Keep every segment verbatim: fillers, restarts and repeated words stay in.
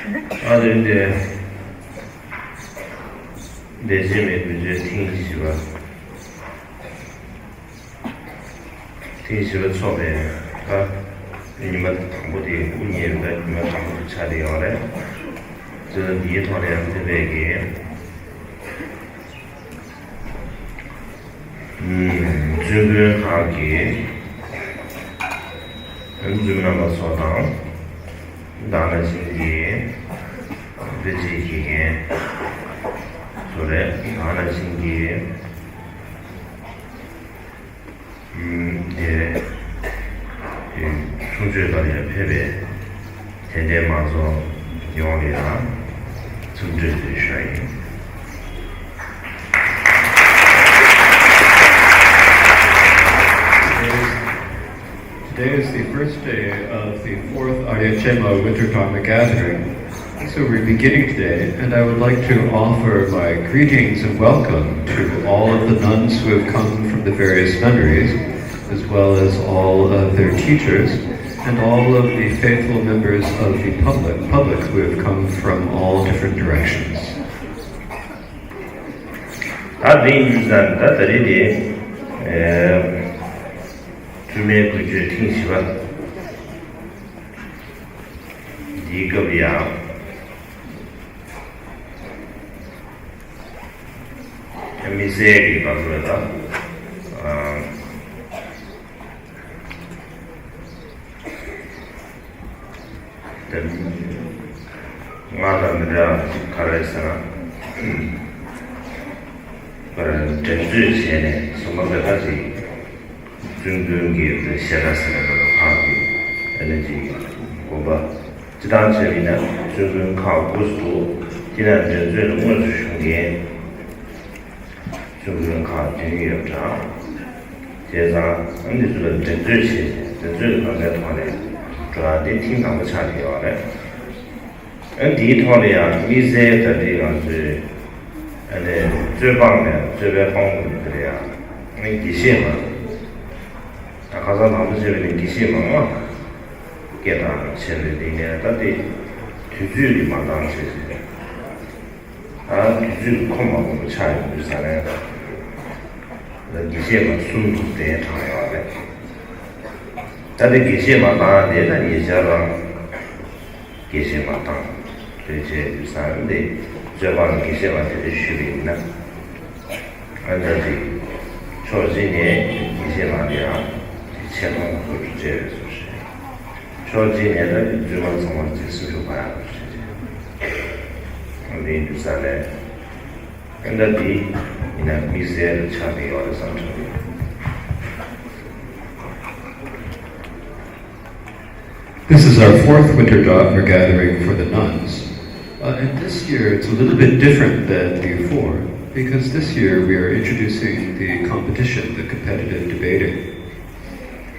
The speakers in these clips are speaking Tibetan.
ཨ་རེ་འདི། འདས་རྗེས་མའི་དགུན་གཅོད་ཐེངས་བཞི་པ། ཐེངས་བཞི་པ་འཚོགས་པའི་ད་ཉི་མ་དང་པོ་དེ་དབུ་བརྙེས་པའི་ཉི་མ་དང་པོ་དེ་ཆགས་བསྡད་ཡོད་རེད། དེ་ལ་འདིའི་ཐོག་ལ་ཡང་ཕེབས་པའི་གི་བཙུན་དགོན་ཁག་གི་བཙུན་མོ་རྣམ་པ་ཚོ་དང་། ད་ག་ནང་བཞིན་གྱི་དཔེ་ཆའི་དགེ་རྒན་ཚོ་རེད། ད་ག་ནང་བཞིན་གྱི་དེ་གསུང་ཆོས་དང་ཡང་ཕེབས་པའི་དད་ལྡན་མང་ཚོགས་ཡོངས་ལ་ཡང་འཚམས་འདྲི་ཞུ་ཡ་ཡིན། Today is the first day of the fourth Aryachema Winter Dharma Gathering. So we're beginning today, and I would like to offer my greetings and welcome to all of the nuns who have come from the various nunneries, as well as all of their teachers, and all of the faithful members of the public, public who have come from all different directions. ད་དེ་ཡིན་དུས་ཙང་ད་ད་རེས་དེ། ཨེ། བཙུན་མའི་དགུན་གཅོད་ཐེངས་བཞི་པ། འདིའི་སྐབས་ཡང་། དམིགས་བསལ་གྱི་བར་དུ་ད། ཨ། དེ་ང་དང་མི་འདྲ་བ་ག་རེ་ཟེར་ན། པར་འགྲན་རྩོད་བྱས་ནས་སོ་མ་པའི་ཁ་ཅིག་བཙུན་དགོན་གྱི་དེ་ཞལ་གྲངས་ཟེར་ནས་ཁག་གི་ཨ་ནི་ཅིག་དགོན་པ་སྤྱི་བཏང་བྱས་པ་ཡིན་ན་བཙུན་དགོན་ཁག་དགུ་ཙམ་འདུག་དེ་ནས་འགྲན་རྩོད་ལ་དངོས་སུ་ཞུགས་མཁན། བཙུན་དགོན་ཁག་བདུན་ཡོད་པ་འདྲ། བྱས་ཙང་ཨ་ནི་ཚོ་ལ་འགྲན་རྩོད་བྱས་ཏེ་འགྲན་རྩོད་ཀྱི་ལམ་ཁའི་ཐོག་ནས་འགྲོ་ཡ་འདི་ཐེངས་དང་པོ་ཆགས་བསྡད་ཡོད་རེད། ཨ་ནི་འདིའི་ཐོག་ལ་ཡང་དམིགས་བསལ་ད་ལྟའི་ང་ཚོའི་ཨ་ནི་རྩོད་སྤོང་ནས་རྩོད་པའི་དཔང་པོ་འདི་ལ་ཡང་ཨ་ནི་དགེ་བཤེས་མ། ད་ཁ་སང་དང་པོ་བྱས་པ་ནི་དགེ་བཤེས་མ་ལྔ་སྐད་བཏང་བྱས་པའི་སྟེང་ནས་ད་ལྟའི་དུས་ཚོད་ཀྱི་མ་འདང་བྱས་ཏེ། ད་དུས་ཚོད་ཁོམ་མ་ཁོམ་ཆགས་ཡོང་དུས་ས་ནས་ད་དགེ་བཤེས་མ་གསུམ་དུ་གདན་དྲངས་ཡོད་རེད། ད་དེ་དགེ་བཤེས་མ་བཏང་དེ་ད་ཉེ་ཆར་རང་དགེ་བཤེས་མ་བཏང་དོན་བྱས་དུས་ས་ནས་རྩོད་པ་ནི་དགེ་བཤེས་མ་དེ་དེ་ཞུས་པ་ཡིན་ན། ཨ་ནི་ད་ཅིག་ཕྱོགས་གཅིག་ནས་དགེ་བཤེས་མ་དེ་ཡང་ཆེ་མཐོང་དུ་བཅས་པའི་བཟོ་ཞིག་ཕྱོགས་གཅིག་ནས་ད་བཙུན་མ་ཚང་མ་གཅིག་སེམས་ཤུགས་སྤར་ཡག་ཞིག་རེད། འདི་ཡིན་དུས་ས་ནས་ཨ་ནི་འདི་ཡིན་ན་དམིགས་བསལ་དུ་ཆགས་ཀྱི་ཡོད་རེད་བསམ་བྱུང་། This is our fourth winter Dharma gathering for the nuns. Uh, and this year it's a little bit different than before, because this year we are introducing the competition, the competitive debating.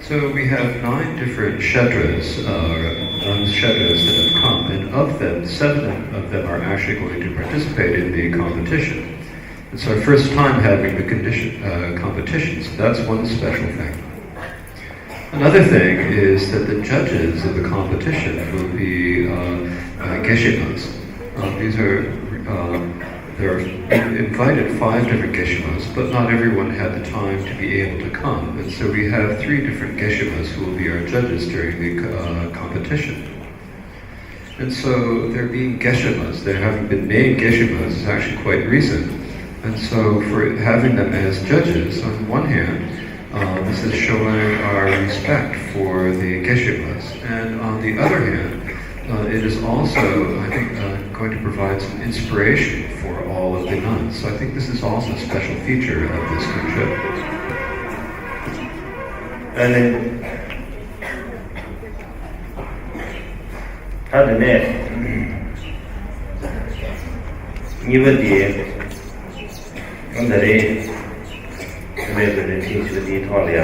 So we have nine different kshetras, uh, nine kshetras that have come, and of them, seven of them are actually going to participate in the competition. It's our first time having the condition, uh, competition, so that's one special thing. Another thing is that the judges of the competition will be, uh, uh, geshemas. Uh, these are, uh, there are invited five different geshemas, but not everyone had the time to be able to come. And so we have three different geshemas who will be our judges during the, uh, competition. And so they're being geshemas, they're having been named geshemas is actually quite recent. And so for having them as judges, on one hand, uh, this is showing our respect for the geshemas. And on the other hand, uh, it is also, I think, uh, going to provide some inspiration for all of the nuns. So I think this is also a special feature of this trip. And then, ད་དེ་ནས་གཉིས་པ་དེ། ད་རེས་ཚེ་མེད་དགོན་གྲྭའི་ཐེངས་བཞི་པ་དེའི་ཐོག་ལ་ཡང་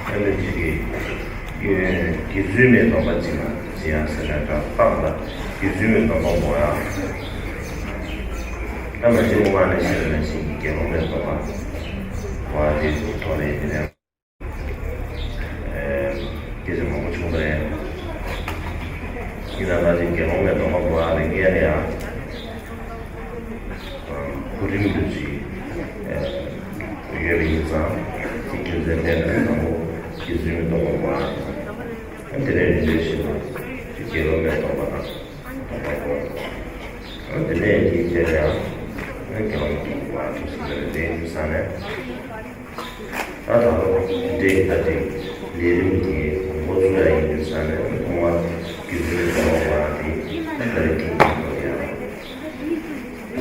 ཨ་ནི་ཅིག་གི་དགེ་ཚུལ་མའི་སྡོམ་པ་ཅིག་ལ་ཅི་ཡང་ཟེར་ན་འདྲ་སྟངས་ལ་དགེ་ཚུལ་མའི་སྡོམ་པ་མོ་ཡང་ཨ་མ་ཅི་མོ་མ་ནས་ཤེས་ན་ཞིག་གི་དགེ་སློང་མའི་སྡོམ་པ་བ་དེ་ཐོག་ལ་ཡིན་ན། སྐད་ཆ་མང་པོ་བྱུང་བ་རེད། ཡིན་ན་ང་ཚོའི་དགེ་སློང་མའི་སྡོམ་པ་གོ་བ་རེ་ངས་ལ་ཡང་གོ་རིམ་དུ་ཅིག་ཡོད་པ་ཡིན་ཙང་། དེ་རྒྱུ་མཚན་ལྡན་ན་དང་པོ་རྗེ་བཙུན་མའི་སྡོམ་པ་གོ་བ་དང་། དེ་ནས་རིམ་པས་བཞིན་དུ་དགེ་སློང་མའི་སྡོམ་པ་དང་སྡོམ་པ་གོ་བ། དེ་ནས་དེའི་རྗེས་ལ་ཡང་དགེ་སློང་མའི་སྡོམ་པ་གོ་བ་དེ་ཟེར་བའི་ལས་ཡིན་ཙང་ནས། ད་ད་ལོ་འདྲེ་ད་དེ་ལས་རིམ་དེ་དང་པོ་ཚུགས་ཡ་ཡིན་དུས་ཙང་ནས་ཐོག་མར་རྒྱུ་མཚན་གསུམ་པ་དེ་ད་རེས་ཐེངས་གཅིག་ཐོག་ཡ་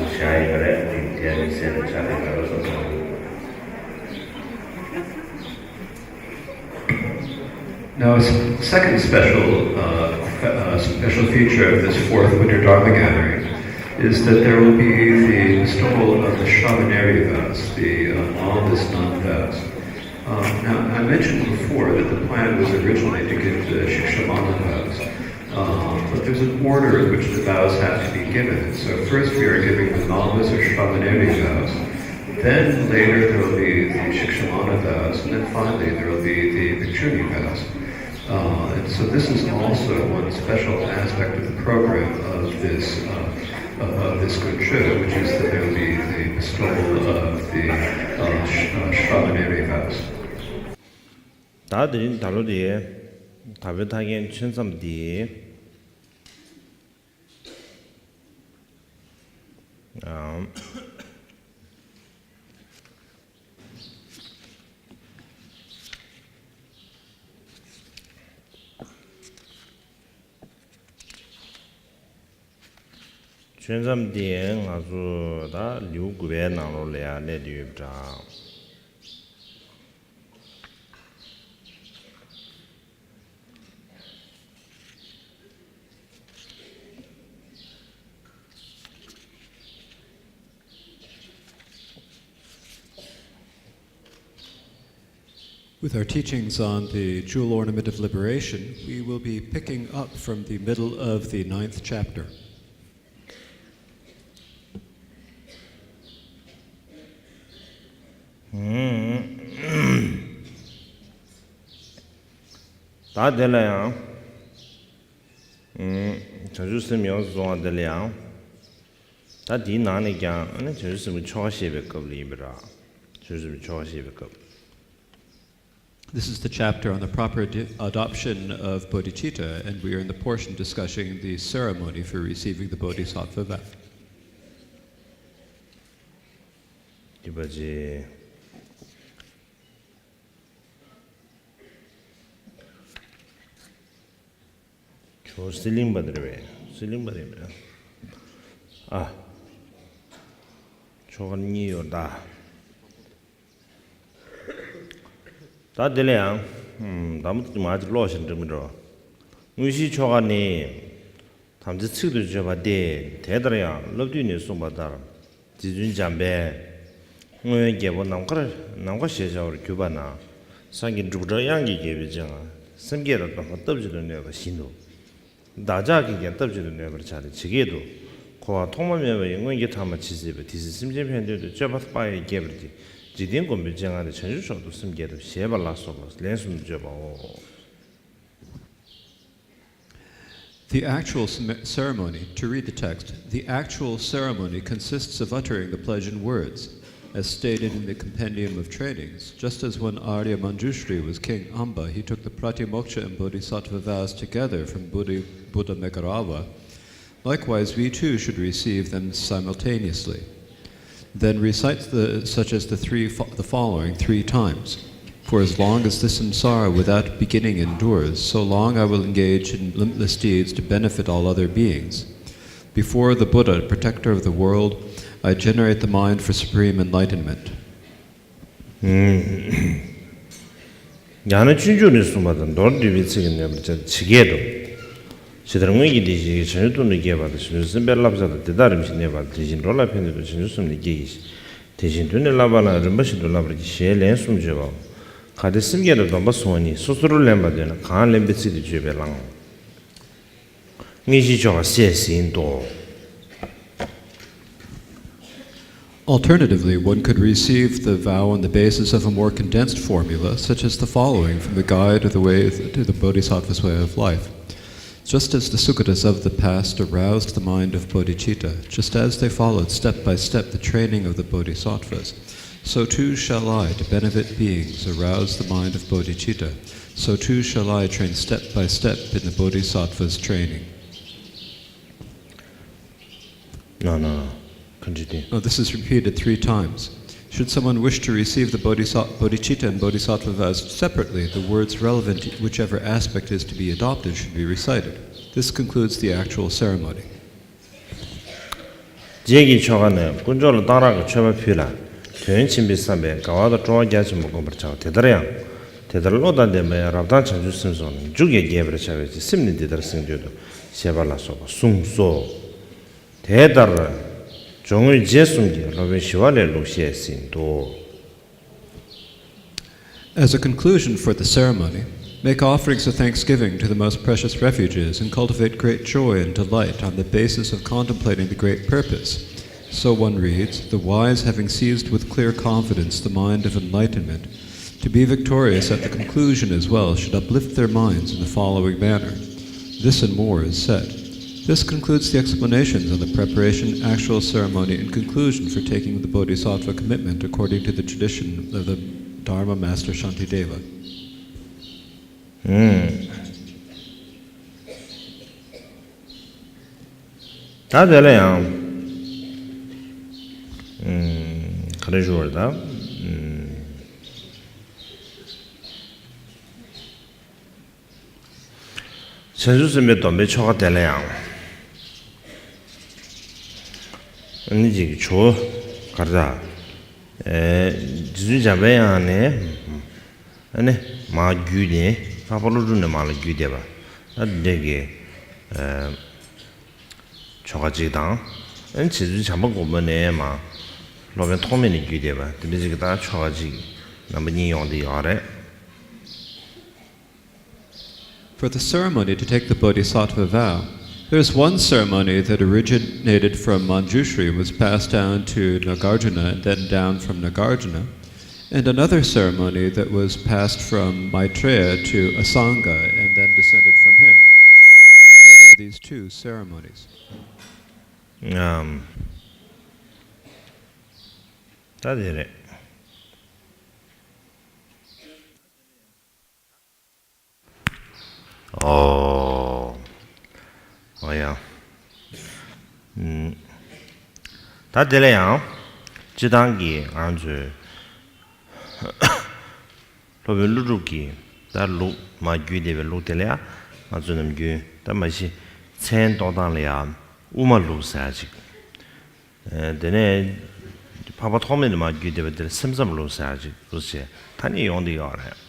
བཞག་ཡོད་རེད། དེ་དེ་དམིགས་བསལ་དུ་ཆ་ནས་ང་རང་ཚོ་ཚང་མ། Now, a s- second special, uh, fe- uh, special feature of this fourth Winter Dharma Gathering is that there will be the bestowal of the Shramaneri vows, the uh, novice nun vows. Um, now, I mentioned before that the plan was originally to give the Shikshamana vows, um, but there's an order in which the vows have to be given. So first we are giving the novice or Shramaneri vows, then later there will be the Shikshamana vows, and then finally there will be the Bhikkhuni vows. Uh, and so this is also one special aspect of the program of this uh, of, of this Guncho, which is that there will be the bestowal of the uh, sh- uh, Shramaneri vows. ད་དེ་རིང་ད་ལོ་དེ་ད་བོད་ཐར་མཁན་ཆོས་མཚམས་འདི། ཨམ། ཆོས་མཚམས་འདི་ང་ཚོ་ད་ལེའུ་དགུ་པའི་ནང་ལོགས་ལ་ཡང་སླེབས་བསྡད་ཡོད་པ་འདྲ། With our teachings on the jewel ornament of liberation, we will be picking up from the middle of the ninth chapter. ད་དེ་ལ་ཡང་། བྱང་ཆུབ་སེམས་ཡོངས་སུ་བཟུང་བ་དེ་ལ་ཡང་། ད་དེའི་ནང་ནས་ཀྱང་ཨ་ནི་བྱང་ཆུབ་སེམས་ཀྱི་ཆོ་ག་བཤད་པའི་སྐབས་ལ་ཡིན་པ་ར། བྱང་ཆུབ་སེམས་ཀྱི་ཆོ་ག་བཤད་པའི་སྐབས། This is the chapter on the proper ad- adoption of bodhicitta, and we are in the portion discussing the ceremony for receiving the bodhisattva vow. ཁྱོད་སི་ལིང་པ་དེ་རེད་པས། སི་ལིང་པ་རེད་པས། ཨ། ཆོ་ག་གཉིས་ཡོད་ད། ད་དེ་ལ་ཡང་། ད་མ་ཅིག་ཀློག་བཞིན་འགྲིག་མི་འགྲོ། དངོས་གཞིའི་ཆོ་ག་ནི། དམ་ཚིག་ཚིག་ཏུ་བརྗོད་པ་སྟེ། དེ་ལྟར་ཡང་བསླབ་བཏུས་ནས་གསུངས་པ་ལྟར། རྗེ་བཙུན་འཇམ་དཔལ། སྔོན་རྒྱལ་པོ་ནམ་མཁར་ནམ་མཁའ་ཞེས་བྱ་བར་གྱུར་པ་ན། སངས་རྒྱས་འབྲུག་སྒྲ་དབྱངས་ཀྱིས་བསྐྱེད་པའི་སྤྱན་སྔར་སེམས་བསྐྱེད་དང་སྡོམ་པ་སྟབས་གཅིག་ཏུ་ནོད་པ་བཞིན་དུ། བདག་ཅག་གིས་ཀྱང་སྟབས་གཅིག་ཏུ་ནོད་པར་བྱ་སྟེ་ཇི་སྐད་དུ། འཁོར་བ་ཐོག་མ་མེད་པ་ཡི་སྔོན་གྱི་ཐ་མ་ཇི་སྲིད་པ། དེ་སྲིད་སེམས་ཅན་ཕན་དོན་དུ། སྤྱོད་པ་སྤང་བའི་རྒྱས་པར་བགྱི། འཇིག་རྟེན་མགོན་པོའི་སྤྱན་སྔར་ནས། བྱང་ཆུབ་མཆོག་ཏུ་སེམས་བསྐྱེད་དང་། ཞེས་པ་ལ་སོགས་པ་ལན་གསུམ་བརྗོད་པའོ། The actual cem- ceremony, to read the text, the actual ceremony consists of uttering the pledge in words, as stated in the Compendium of Trainings, just as when Arya Manjushri was King Amba, he took the Pratimoksha and Bodhisattva vows together from Buddhi- Buddha Megarava. Likewise, we too should receive them simultaneously. Then recite the, such as the three fo- the following three times. For as long as this samsara without beginning endures, so long I will engage in limitless deeds to benefit all other beings. Before the Buddha, protector of the world, I generate the mind for supreme enlightenment. ཡང་ན་སྤྱོད་འཇུག་ནས་གསུངས་པ་དང་མདོར་བསྡུས་པའི་ཚིག་གིས་ནོད་པར་བྱ། ཇི་སྐད་དུ། ཇི་ལྟར་སྔོན་གྱི་དེ་བཞིན་གྱིས་བྱང་ཆུབ་ཏུ་ནི་བསྐྱེད་པ་དང་། བྱང་ཆུབ་སེམས་དཔའི་བསླབ་བྱ་དང་། དེ་དག་རིམ་བཞིན་གནས་པ་དང་། དེ་བཞིན་འགྲོ་ལ་ཕན་བདེ་དང་། བྱང་ཆུབ་སེམས་ནི་བསྐྱེད་བགྱི་ཞིང་། དེ་བཞིན་དུ་ནི་བསླབ་པ་ལའང་རིམ་པ་བཞིན་དུ་བསླབ་པར་བགྱི། ཞེས་ལན་གསུམ་བརྗོད་པའོ། གལ་ཏེ་སེམས་བསྐྱེད་དང་སྡོམ་པ་བཟུང་བ་གཉིས་སོ་སོར་ལེན་པ་འདོད་ན་གང་ལེན་པའི་ཚིག་དེ་བརྗོད་པས་བླང་། དངོས་གཞིའི་ཆོ་ག་སེལ་ཟིན་ཏོ། Alternatively, one could receive the vow on the basis of a more condensed formula, such as the following from the Guide of the Way to the Bodhisattva's Way of Life. Just as the Sugatas of the past aroused the mind of bodhicitta, just as they followed step by step the training of the bodhisattvas, so too shall I, to benefit beings, arouse the mind of bodhicitta, so too shall I train step by step in the bodhisattva's training. No, no, no. Continue. Oh, this is repeated three times. Should someone wish to receive the bodhisa- bodhicitta and bodhisattva vows separately, the words relevant to whichever aspect is to be adopted should be recited. This concludes the actual ceremony. རྗེས་ཀྱི་ཆོ་ག་ནི། དཀོན་མཆོག་ལ་གཏང་རག་གི་མཆོད་པ་ཕུལ་ལ། དོན་ཆེན་པོའི་བསམ་པས་དགའ་བ་དང་སྤྲོ་བ་རྒྱ་ཆེན་པོ་བསྒོམ་པར་བྱའོ། དེ་ལྟར་ཡང་། དེ་ལྟར་བློ་དང་ལྡན་པ་ཡང་རབ་དང་བྱང་ཆུབ་སེམས་སོགས་ལ་འཇུག་ཀྱང་རྒྱས་པར་བྱ་བའི་ཕྱིར་སེམས་ནི་འདི་ལྟར་བསྲིང་འདོད་དོ། ཞེས་པ་ལ་སོགས་པ་གསུངས་སོ། དེ་ལྟར་སྦྱོར་དངོས་རྗེས་གསུམ་གྱིས་སློབ་དཔོན་ཞི་བ་ལྷས་ལུགས་བཤད་ཟིན་ཏོ། As a conclusion for the ceremony, make offerings of thanksgiving to the most precious refuges and cultivate great joy and delight on the basis of contemplating the great purpose. So one reads, "The wise, having seized with clear confidence the mind of enlightenment, to be victorious at the conclusion as well, should uplift their minds in the following manner." This and more is said. This concludes the explanations on the preparation, actual ceremony, and conclusion for taking the Bodhisattva commitment according to the tradition of the Dharma Master Shantideva. ཨུམ། ད་དེ་ལ་ཡང་། ཨུམ། ག་རེ་ཞུ་བར་ད། ཨུམ། བྱང་ཆུབ་སེམས་དཔའི་སྡོམ་པའི་ཆོ་ག་དེ་ལ་ཡང་། ཨ་ནི་ཅིག་ཇོ་བོ་གར་ད། ཨེ། རྗེ་བཙུན་འཇམ་པའི་དབྱངས་ནས། ཨ་ནི་མར་བརྒྱུད་ནས་འཕགས་པ་ཀླུ་སྒྲུབ་ནས་མར་ལ་བརྒྱུད་བསྡད་པ། ད་འདྲ་གི། ཨེ། ཆོ་ག་ཅིག་དང་། ཨ་ནི་རྗེ་བཙུན་བྱམས་པ་མགོན་པོ་ནས་མར་སློབ་དཔོན་ཐོགས་མེད་ནས་བརྒྱུད་བསྡད་པ་དེ་འདྲ་ཅིག་གི་ད་ཆོ་ག་ཅིག་རྣམ་པ་གཉིས་ཡོང་བསྡད་ཡོད་རེད། For the ceremony to take the Bodhisattva vow, there is one ceremony that originated from Manjushri and was passed down to Nagarjuna and then down from Nagarjuna, and another ceremony that was passed from Maitreya to Asanga and then descended from him. So there are these two ceremonies. ཨམ། ད་དེ་རེད། ཨོ། ཨོ་ཡ། ཨུམ། ད་དེ་ལ་ཡང་། སྤྱིར་བཏང་གི་ང་ཚོའི་སློབ་དཔོན་ཀླུ་སྒྲུབ་ཀྱི་ད་ལུགས་མར་བརྒྱུད་བསྡད་པའི་ལུགས་དེ་ལ་ཡང་ང་ཚོ་ནམ་རྒྱུན་ད་མ་གཞི་མཚན་འདོགས་སྟངས་ལ་ཡང་དབུ་མ་ལུགས་ཟེར་ཡ་ཅིག་ཨ། དེ་ནས་འཕགས་པ་ཐོགས་མེད་ནས་མར་བརྒྱུད་བསྡད་པ་དེར་སེམས་ཙམ་ལུགས་ཟེར་ཡ་ཅིག་ལུགས་བྱས་ཐ་སྙད་ཡོང་བསྡད་ཡོད་རེད།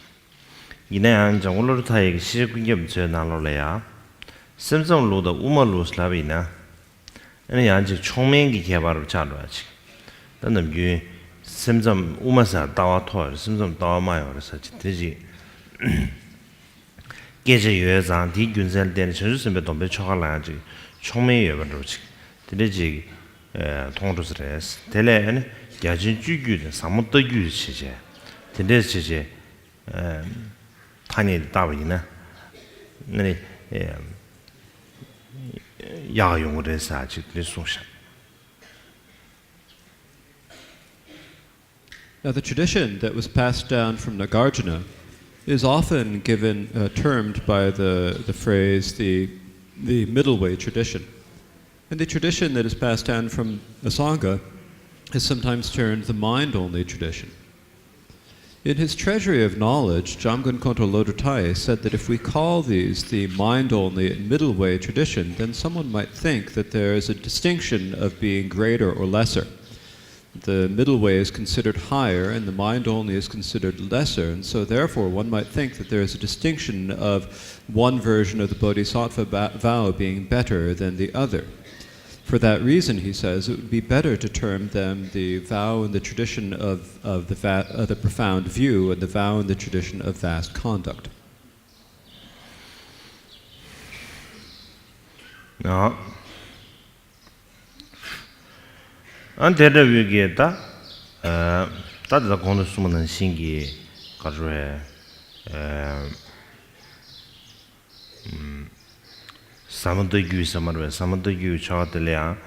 ཡིན་ན་ཡང་འཇམ་མགོན་བློ་གྲོས་མཐའ་ཡས་ཀྱི་ཤེས་བྱ་ཀུན་ཁྱབ་མཛོད་ནང་ལོགས་ལ་ཡང་། སེམས་ཙམ་ལུགས་དང་དབུ་མ་ལུགས་ལབ་པ་ཡིན་ན། ཨ་ནི་ཡང་ཅིག་མཆོག་དམན་གྱི་ཁྱད་པར་ཆགས་འགྲོ་ཡ་ཅིག་ད་ནམ་རྒྱུན་སེམས་ཙམ་དབུ་མ་ཟེར་ལྟ་བ་མཐོ་བ་རེད། སེམས་ཙམ་ལྟ་བ་དམའ་ཡོད་རེད་ཟེར་ཅིག་དེ་ཅིག་སྐད་ཆ་ཡོད་ཙང་དེའི་རྒྱུ་མཚན་ལ་བརྟེན་ནས་བྱང་ཆུབ་སེམས་དཔའི་སྡོམ་པའི་ཆོ་ག་ལ་ཡང་ཅིག་མཆོག་དམན་ཡོད་པ་འདྲ་བོ་ཅིག་དེ་འདྲ་ཅིག་ཨེ། མཐོང་འགྲོ་ས་རེད། དེ་ལས་ཨ་ནི་རྒྱ་ཆེན་སྤྱོད་བརྒྱུད་དང་ཟབ་མོ་ལྟ་བརྒྱུད་བྱས་བྱས་དེ་འདྲས་བྱས་བྱས་ཨེ། ཐ་སྙད་དེ་བཏགས་པ་ཡིན་ན་ཨ་ནི་ཨེ། ཡག་ཡོང་གི་རེད་ཟེར་ཅིག་དེ་གསུངས་ཤག Now, the tradition that was passed down from Nagarjuna is often given, uh, termed by the, the phrase the, the middle way tradition. And the tradition that is passed down from Asanga is sometimes termed the mind only tradition. In his Treasury of Knowledge, Jamgon Kongtrul Lodrö Thaye said that if we call these the mind only and middle way tradition, then someone might think that there is a distinction of being greater or lesser. The middle way is considered higher, and the mind only is considered lesser, and so therefore one might think that there is a distinction of one version of the Bodhisattva ba- vow being better than the other. For that reason, he says, it would be better to term them the vow in the tradition of, of the, fa- uh, the profound view and the vow in the tradition of vast conduct. ཨ་དེ་འདྲ་བོའི་གི་ད། ཨ། ད་དེ་ད་གོང་དུ་གསུངས་པ་ནང་བཞིན་གྱི་ག་རེ་རེད། ཨ། ཨམ། ཟབ་མོ་ལྟ་བརྒྱུད་ཟེར་མ་རེད་པས། ཟབ་མོ་ལྟ་བརྒྱུད་ཆོ་ག་དེ་ལ་ཡང་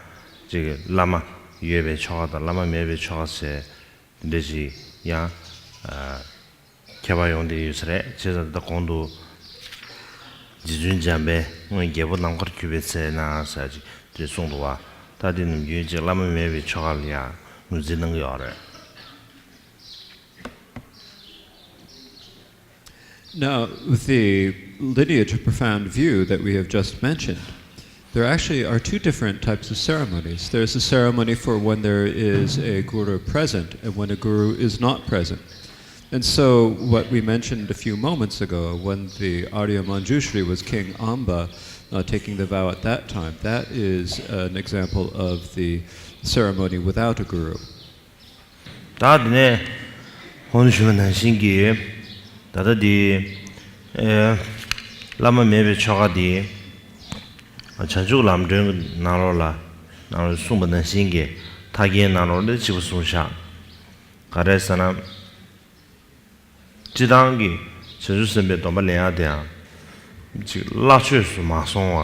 ཅིག་བླ་མ་ཡོད་པའི་ཆོ་ག་དང་བླ་མ་མེད་པའི་ཆོ་ག་ཟེར་དེ་འདྲ་ཞིག་ཡང་ཨ་ཁྱད་པར་ཡོང་བསྡད་ཡོད་ས་རེད། བྱས་ཙང་ད་གོང་དུ་རྗེ་བཙུན་འཇམ་དཔལ་སྔོན་རྒྱལ་པོ་ནམ་མཁར་གྱུར་པའི་ཚེ་ན་ཟེར་ཅིག་དེ་གསུངས་འདུག་བ། ད་དེ་ནམ་རྒྱུན་ཅིག་བླ་མ་མེད་པའི་ཆོ་ག་ལ་ཡང་ངོས་འཛིན་གནང་གི་ཡོད་རེད། Now, with the lineage of profound view that we have just mentioned, there actually are two different types of ceremonies. There's a ceremony for when there is a guru present and when a guru is not present. And so, what we mentioned a few moments ago, when the Arya Manjushri was King Amba, uh, taking the vow at that time, that is an example of the ceremony without a guru. ད་དེ་ནས་ཧོན་ཞུ་བ་ནང་བཞིན་གྱི་ད་ལྟ་དེ་ཨེ་བླ་མ་མེད་པའི་ཆོ་ག་དེ་བྱང་ཆུབ་ལམ་སྒྲོན་གྱི་ནང་ལོགས་ལ་ནང་ལོགས་གསུངས་པ་ནང་བཞིན་གྱི་མཐའ་རྒྱན་ནང་ལོགས་ལ་གཅིག་པ་གསུངས་བཞག་ག་རེ་ཟེར་ན། སྤྱི་བཏང་གི་བྱང་ཆུབ་སེམས་དཔའི་སྡོམ་པ་ལེན་ཡག་དེའང་ཅིག་སླ་ཆོས་སུ་མ་སོང་བ་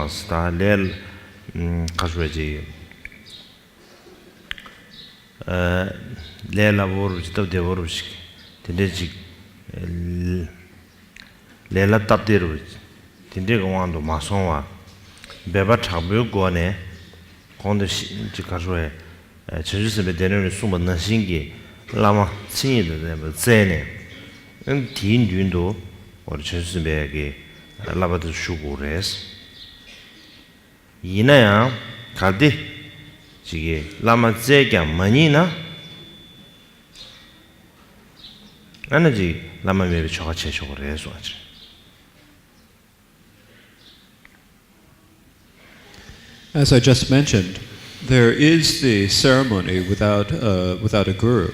ད་ལས་ཁ་ཤོད་ཅིག་ལས་སླ་པོ་རུ་ཅིག་སྟབས་བདེ་པོ་རུ་ཞིག་དེ་འདྲས་ཅིག་ལས་སླ་སྟབས་བདེ་རུ་དེ་འདྲས་ཀྱི་དབང་དུ་མ་སོང་བ་འབད་པ་དྲག་པོའི་སྒོ་ནས་གོང་དུ་ཅིག་ཁ་ཤོད་བྱང་ཆུབ་སེམས་དཔའི་སྡེ་སྣོད་ནས་གསུངས་པ་ནང་བཞིན་གྱི་བླ་མ་མཚན་ཉིད་དང་ལྡན་པ་བཙལ་ནས་དེའི་མདུན་དུ་བྱང་ཆུབ་སེམས་དཔའི་གི་བསླབ་པ་དེ་ཞུ་དགོས་རེད། ཡིན་ན་ཡང་གལ་ཏེ་ཅིག་གིས་བླ་མ་བཙལ་ཀྱང་མ་རྙེད་ན་ཨ་ནི་ཅིག་བླ་མ་མེད་པའི་ཆོ་ག་བྱས་ཆོག་གི་རེད་གསུངས་པ་ཅིག As I just mentioned, there is the ceremony without, uh, without a guru.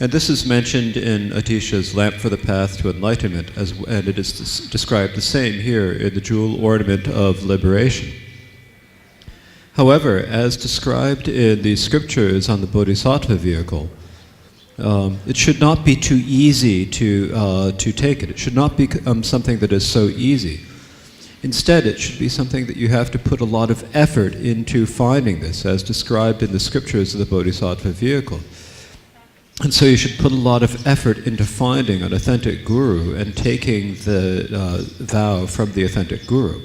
And this is mentioned in Atisha's Lamp for the Path to Enlightenment, as, and it is des- described the same here in the jewel ornament of liberation. However, as described in the scriptures on the Bodhisattva vehicle, Um, it should not be too easy to, uh, to take it. It should not be um, something that is so easy. Instead, it should be something that you have to put a lot of effort into finding this, as described in the scriptures of the Bodhisattva vehicle. And so you should put a lot of effort into finding an authentic guru and taking the uh, vow from the authentic guru.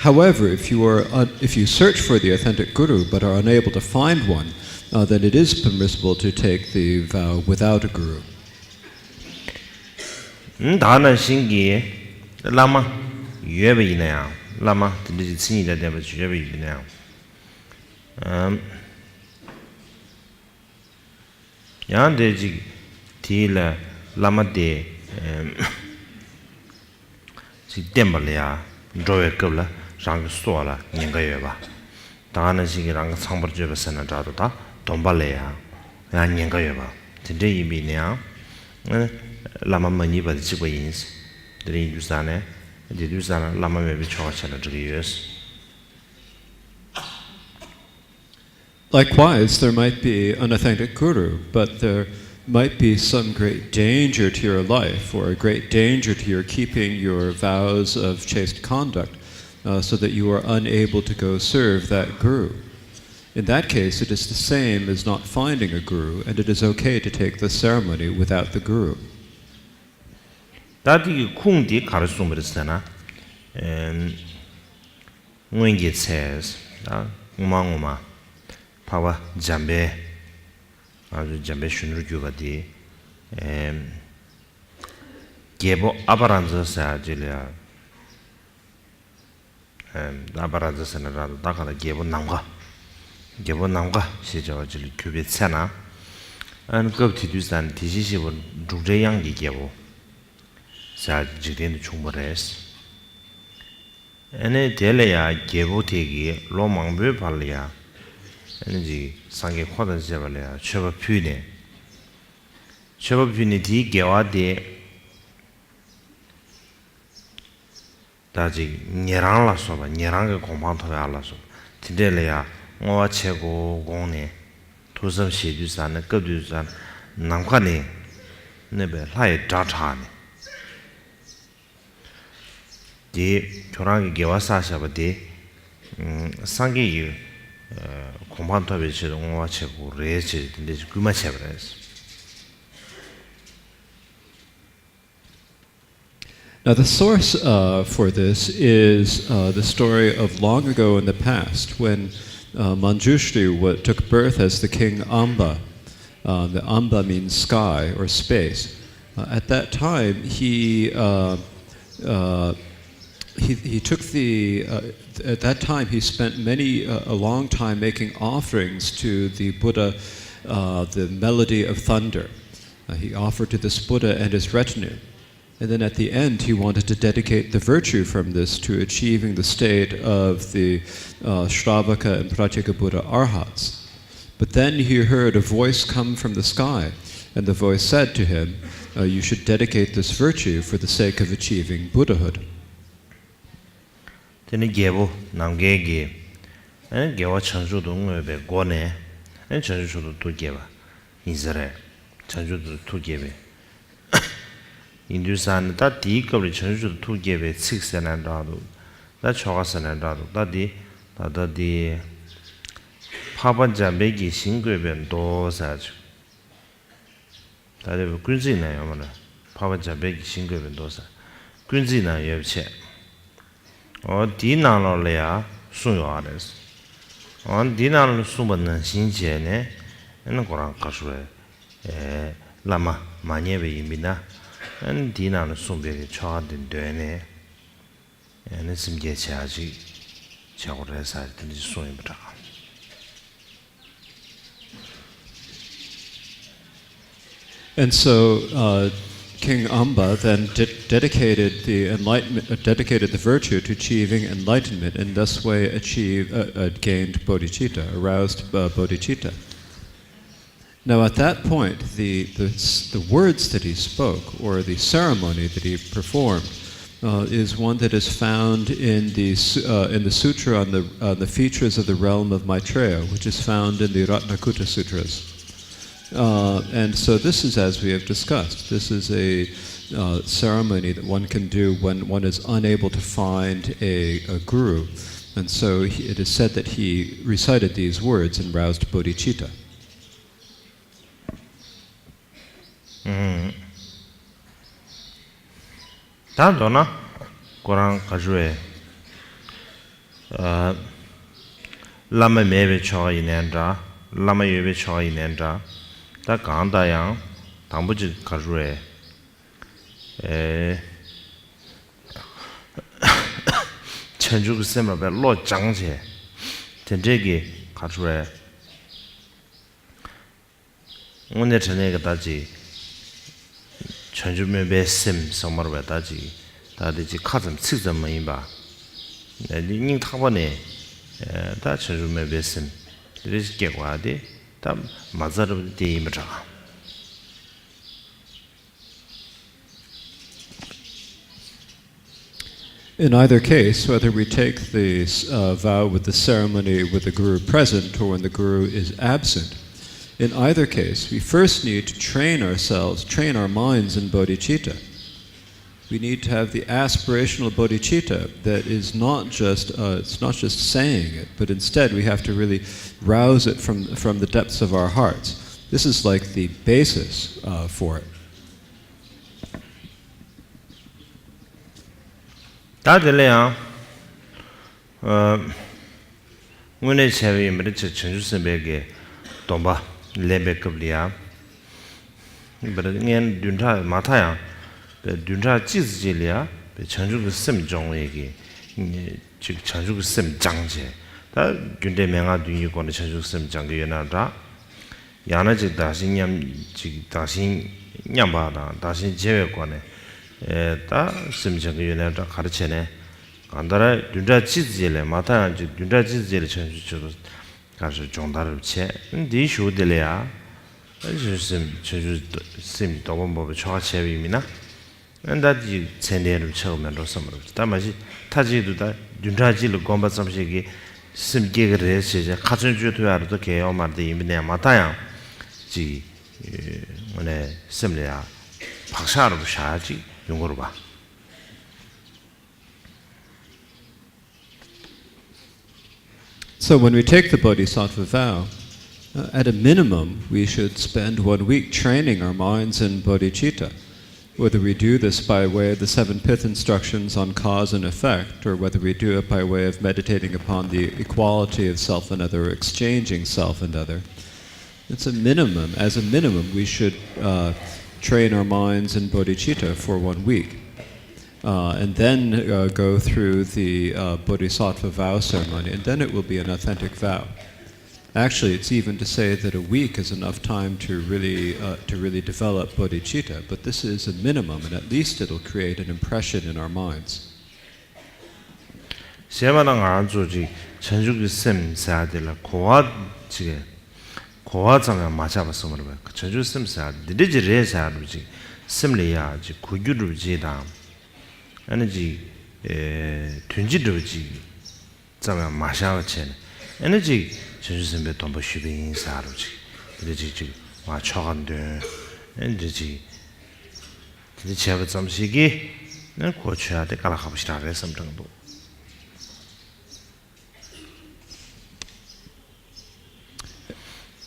However, if you are un- if you search for the authentic guru but are unable to find one, uh, then it is permissible to take the vow without a guru. ད་ནང་བཞིན་གྱི་བླ་མ་ཡོད་པ་ཡིན་ན་ཡང་བླ་མ་དེ་འདྲ་ཞིག་མཚན་ཉིད་དང་ལྡན་པ་ཞིག་ཡོད་པ་ཡིན་ན་ཡང་། ཡང་དེ་ཅིག་དེའི་ལ་བླ་མ་དེ་ཅིག་བསྟེན་པ་ལ་ཡང་འགྲོ་བའི་སྐབས་ལ་རང་གི་གསོ་བ་ལ་ཉེན་ཁ་ཡོད་པ། ད་ག་ནང་བཞིན་གྱི་རང་གི་ཚངས་པར་སྤྱོད་པ་ཟེར་ན་འདྲ་འདུག་ད་སྡོམ་པ་ལ་ཡང་ཡང་ཉེན་ཁ་ཡོད་པ་དེ་འདྲ་ཡིན་པ་ཡིན་ན་ཡང་བླ་མ་མ་རྙེད་པ་དེ་གཅིག་པ་ཡིན། དེ་འདྲ་ཡིན་དུས་ཙང་ནས་དེ་དུས་ཙང་ན་བླ་མ་མེད་པའི་ཆོ་ག་བྱས་ན་འགྲིག་གི་ཡོད། Likewise, there might be an authentic guru, but there might be some great danger to your life or a great danger to your keeping your vows of chaste conduct, uh, so that you are unable to go serve that guru. In that case, it is the same as not finding a guru, and it is okay to take the ceremony without the guru. ད་དེ་གི་ཁུངས་དེ་ག་རེ་གསུངས་པ་རེད་ཟེར་ན། སྔོན་གྱི་ཚེ། ད་སྔོན་མ་སྔོན་མ་འཕགས་པ་འཇམ་དཔལ། ང་ཚོ་འཇམ་དཔལ་གཞོན་ནུར་གྱུར་པ་དེ། རྒྱལ་པོ་ཨ་པ་ར་ཛ་ཟེར་ཡ་ཅིག་ལ་ཡ། ཨ་པ་ར་ཛ་ཟེར་ན་ར་ད་ག་ལ་རྒྱལ་པོ་ནམ་མཁའ། རྒྱལ་པོ་ནམ་མཁའ་ཞེས་བྱ་བ་ཅིག་ལ་གྱུར་པའི་ཚེ་ན། ཨ་ནི་སྐབས་དེ་དུས་ཙང་ནས་དེ་བཞིན་གཤེགས་པ་འབྲུག་སྒྲའི་དབྱངས་ཀྱི་རྒྱལ་པོ་ཟེར་ཡ་འཇིག་རྟེན་དུ་བྱུང་བ་རེད། ཨ་ནི་དེ་ལ་ཡང་རྒྱལ་པོ་དེ་གིས་ལོ་མང་པོའི་བར་ལ་ཡང་ཨ་ནི་ཅིག་སངས་རྒྱས་འཁོར་དང་བཅས་པ་ལ་ཡང་མཆོད་པ་ཕུལ་ནས། མཆོད་པ་ཕུལ་ནས་དེའི་དགེ་བ་དེ་ད་ཅིག་ཉན་རང་ལ་སོགས་པ་ཉན་རང་གི་གོ་འཕང་ཐོབ་ཡག་ལ་སོགས་པ་དེ་འདྲས་ལ་ཡང་བསྔོ་བ་བྱེད་དགོས་དགོངས་ནས་ཐུགས་བསམ་བཞེས་དུས་ཙང་ནས་སྐབས་དུས་ཙང་ནམ་མཁའ་ནས་གནོད་པའི་ལྷ་ཡི་སྒྲ་གྲགས་ནས། དེ་ཁྱོད་རང་གི་དགེ་བ་བསགས་བཞག་པ་དེ་ སངས་རྒྱས་ཀྱི་གོ་འཕང་ཐོབ་པའི་ཆེད་དུ་བསྔོ་བ་བྱེད་དགོས་རེད་ཅེས་དེ་འདྲའི་སྐུལ་མ་བྱས་པ་རེད། Now, the source uh, for this is uh, the story of long ago in the past when uh, Manjushri wa- took birth as the king Amba. Uh, the Amba means sky or space. Uh, at that time, he, uh, uh, he, he took the, uh, at that time, he spent many, uh, a long time making offerings to the Buddha, uh, the melody of thunder. Uh, he offered to this Buddha and his retinue. And then at the end, he wanted to dedicate the virtue from this to achieving the state of the uh, Shravaka and Pratyeka Buddha Arhats. But then he heard a voice come from the sky, and the voice said to him, uh, You should dedicate this virtue for the sake of achieving Buddhahood. དེ་ནི་རྒྱལ་པོ་ནམ་མཁའི་རྒྱལ། ཨ་ནི་རྒྱལ་བ་བྱང་ཆུབ་ཏུ་བསྔོས་པའི་སྒོ་ནས་ཨ་ནི་བྱང་ཆུབ་མཆོག་ཏུ་ཐུགས་བསྐྱེད་པ་ཡིན་ས་རེད། བྱང་ཆུབ་ཏུ་ཐུགས་བསྐྱེད་པའི་ཡིན་དུས་ས་ནི་ད་དེའི་སྐབས་ལ་བྱང་ཆུབ་ཏུ་ཐུགས་བསྐྱེད་པའི་ཚིག་ཟེར་ན་འདྲ་འདུག་ད་ཆོ་ག་ཟེར་ན་འདྲ་འདུག་ད་འདི་ད་ལྟ་འདི་འཕགས་པ་འཇམ་དཔལ་གྱི་ཞིང་བཀོད་པའི་མདོ་ཟེར་ཅིག་ད་དེ་བས་ཀུན་གཟིགས་ན་ཡོད་མ་རེད། འཕགས་པ་འཇམ་དཔལ་གྱི་ཞིང་བཀོད་པའི་མདོ་ཟེར། ཀུན་གཟིགས་ན་ཡོད་པ་བྱས། འོ་དེའི་ནང་ལོགས་ལ་ཡང་གསུངས་ཡོད་རེད། འོ་འདིའི་ནང་ལ་གསུངས་པ་ནང་བཞིན་བྱས་ནས་ཨ་ནི་ཁོ་རང་ག་རེ་ཟེར་བས་བླ་མ་མ་ཉེས་པ་ཡིན་པས་ན་ཨ་ནི་འདིའི་ནང་ལ་གསུངས་པའི་ཆོ་ག་འདི་འདོན་ནས། ཨ་ནི་སེམས་བསྐྱེད་བྱེད་ཡ་ཅིག་བྱེད་དགོས་རེད་ཟེར་དེ་འདྲ་གསུངས་ཡོད་པ་འདྲ། And so uh, King Amba then de- dedicated the enlightenment, uh, dedicated the virtue to achieving enlightenment, and thus way achieved, uh, uh, gained bodhicitta, aroused uh, bodhicitta. Now, at that point, the, the, the words that he spoke, or the ceremony that he performed, uh, is one that is found in the, uh, in the sutra on the, uh, the features of the realm of Maitreya, which is found in the Ratnakutta Sutras. Uh, and so this is, as we have discussed, this is a uh, ceremony that one can do when one is unable to find a, a guru. And so he, it is said that he recited these words and roused bodhicitta. ད་མདོར་ན་ཁོ་རང་ག་རེ་ཟེར་བས། བླ་མ་མེད་པའི་ཆོ་ག་ཡིན་ནའི་འདྲ། བླ་མ་ཡོད་པའི་ཆོ་ག་ཡིན་ནའི་འདྲ། ད་གང་ལྟར་ཡང་དང་པོ་ཅིག་ག་རེ་ཟེར་བས། བྱང་ཆུབ་ཀྱི་སེམས་ལ་བས་བློ་སྦྱངས་བྱས། དེ་འདྲས་ཀྱི་ག་རེ་ཟེར་བས། དངོས་གནས་དྲང་གནས་ཀྱི་ད་ཅིག་བྱང་ཆུབ་སྨོན་པའི་སེམས་ཟེར་མར་བས་ད་ཅིག་ད་དེ་ཅིག་ཁ་ཙམ་ཚིག་ཙམ་མ་ཡིན་པ། འདི་སྙིང་ཐག་པ་ནས་ད་བྱང་ཆུབ་སྨོན་པའི་སེམས་དེ་རེ་ཞིག་སྐྱེ་བ་དེ་ད་མ་རྩ་རབ་དེ་ཡིན་པ་འདྲ། In either case, whether we take the uh, vow with the ceremony with the guru present or when the guru is absent, in either case, we first need to train ourselves, train our minds in bodhicitta. We need to have the aspirational bodhicitta that is not just uh, it's not just saying it, but instead we have to really rouse it from from the depths of our hearts. This is like the basis uh, for it. ད་དེ་ལ་ཡང་དངོས་གནས་བྱས་པ་ཡིན་པ་རེད་ཅེས་བྱང་ཆུབ་སེམས་དཔའི་གི་སྡོམ་པ་ལེན་པའི་སྐབས་ལ་ཡང་། བརྙན་བདུན་ཕྲག་མ་མཐའ་ཡང་བདུན་ཕྲག་གཅིག་ཙམ་ཅིག་ལ་ཡང་བྱང་ཆུབ་ཀྱི་སེམས་སྦྱོང་བའི་གི་ཅིག་བྱང་ཆུབ་ཀྱི་སེམས་སྦྱངས་བྱས། ད་རྒྱུ་འབྲས་མན་ངག་བདུན་གྱི་སྒོ་ནས་བྱང་ཆུབ་སེམས་སྦྱང་གི་ཡོད་ན་འདྲ། ཡང་ན་ཅིག་བདག་གཞན་མཉམ་ཅིག་བདག་གཞན་མཉམ་པ་དང་བདག་གཞན་བརྗེ་བའི་སྒོ་ནས་ད་སེམས་སྦྱང་གི་ཡོད་ན་འདྲ་ག་རེ་བྱས་ནས་གང་ལྟར་བདུན་ཕྲག་གཅིག་ཙམ་ལས་མ་མཐའ་ཡང་ཅིག་བདུན་ཕྲག་གཅིག་ཙམ་ལས་བྱང་ཆུབ་ཆོས་ག་རེ་སྦྱོང་བརྡར་བྱས། འདིའི་གཞུག་དེ་ལ་ཡང་བྱང་ཆུབ་སེམས་བྱང་ཆུབ་སེམས་ཀྱི་སྡོམ་པ་འབོགས་པའི་ཆོ་ག་བྱས་པ་ཡིན་མིན་ན། ད་ཅིག་ཚད་ལྡན་རུ་ཆགས་མེད་འགྲོ་བསམ་རུ་ད་མ་གཞི་མཐའ་གཅིག་ཏུ་ད་བདུན་ཕྲག་གཅིག་ལ་བསྒོམ་པ་ཙམ་ཞིག་གིས་སེམས་སྐྱེ་གི་རེད་ཞེས་བྱས་ཁ་ཚོན་གཅོད་ཐུབ་ཡག་རུ་ད་གལ་ཡོད་མ་རེད། ཡིན་པ་ནས་མ་མཐའ་ཡང་ཅིག་དངོས་གནས་སེམས་ལ་ཡང་བག་ཆགས་རུ་བཞག་ཅིག་ཡོང་གི་རུ་བ། So when we take the Bodhisattva vow, uh, at a minimum, we should spend one week training our minds in bodhicitta. Whether we do this by way of the seven pith instructions on cause and effect, or whether we do it by way of meditating upon the equality of self and other, or exchanging self and other, it's a minimum. As a minimum, we should uh, train our minds in bodhicitta for one week. Uh, and then uh, go through the uh, bodhisattva vow ceremony, and then it will be an authentic vow. Actually, it's even to say that a week is enough time to really, uh, to really develop bodhicitta, but this is a minimum, and at least it'll create an impression in our minds. ཞེས་པ་ན་ང་རང་ཚོ་ཅིག་བྱང་ཆུབ་ཀྱི་སེམས་ཟེར་ཡ་དེ་ལ་གོ་བ་ཅིག་གོ་བ་ཙམ་ཡང་མ་ཆགས་པ་གསུངས་པ་རེད་པ། བྱང་ཆུབ་སེམས་ཟེར་ཡ་འདི་འདྲ་ཅིག་རེད་ཟེར་ཡ་འདྲ་པོ་ཅིག་སེམས་ལ་ཡ་ཅིག་གོ་རྒྱུ་འདྲ་པོ་ཅིག་དང་། ཨ་ནི་ཅིག་ཨེ་དོན་སྤྱི་འདྲ་པོ་ཅིག་ཙམ་ཡང་མ་ཤར་བ་བྱས་ནས། ཨ་ནི་ཅིག་བྱང་ཆུབ་སེམས་དཔའི་སྡོམ་པ་ཞུས་པ་ཡིན་ཟེར་ཡ་འདྲ་པོ་ཅིག་འདི་འདྲ་ཅིག་ཅིག་མ་ཆོ་ག་འདོན། ཨ་ནི་འདི་འདྲ་ཅིག་དེ་འདྲ་བྱས་པ་ཙམ་ཞིག་གིས་ནི་གོ་ཆོད་ཡ་དེ་དཀའ་ལས་ཁག་པོ་ཞེ་དྲག་རེད་བསམ་དྲན་འདུག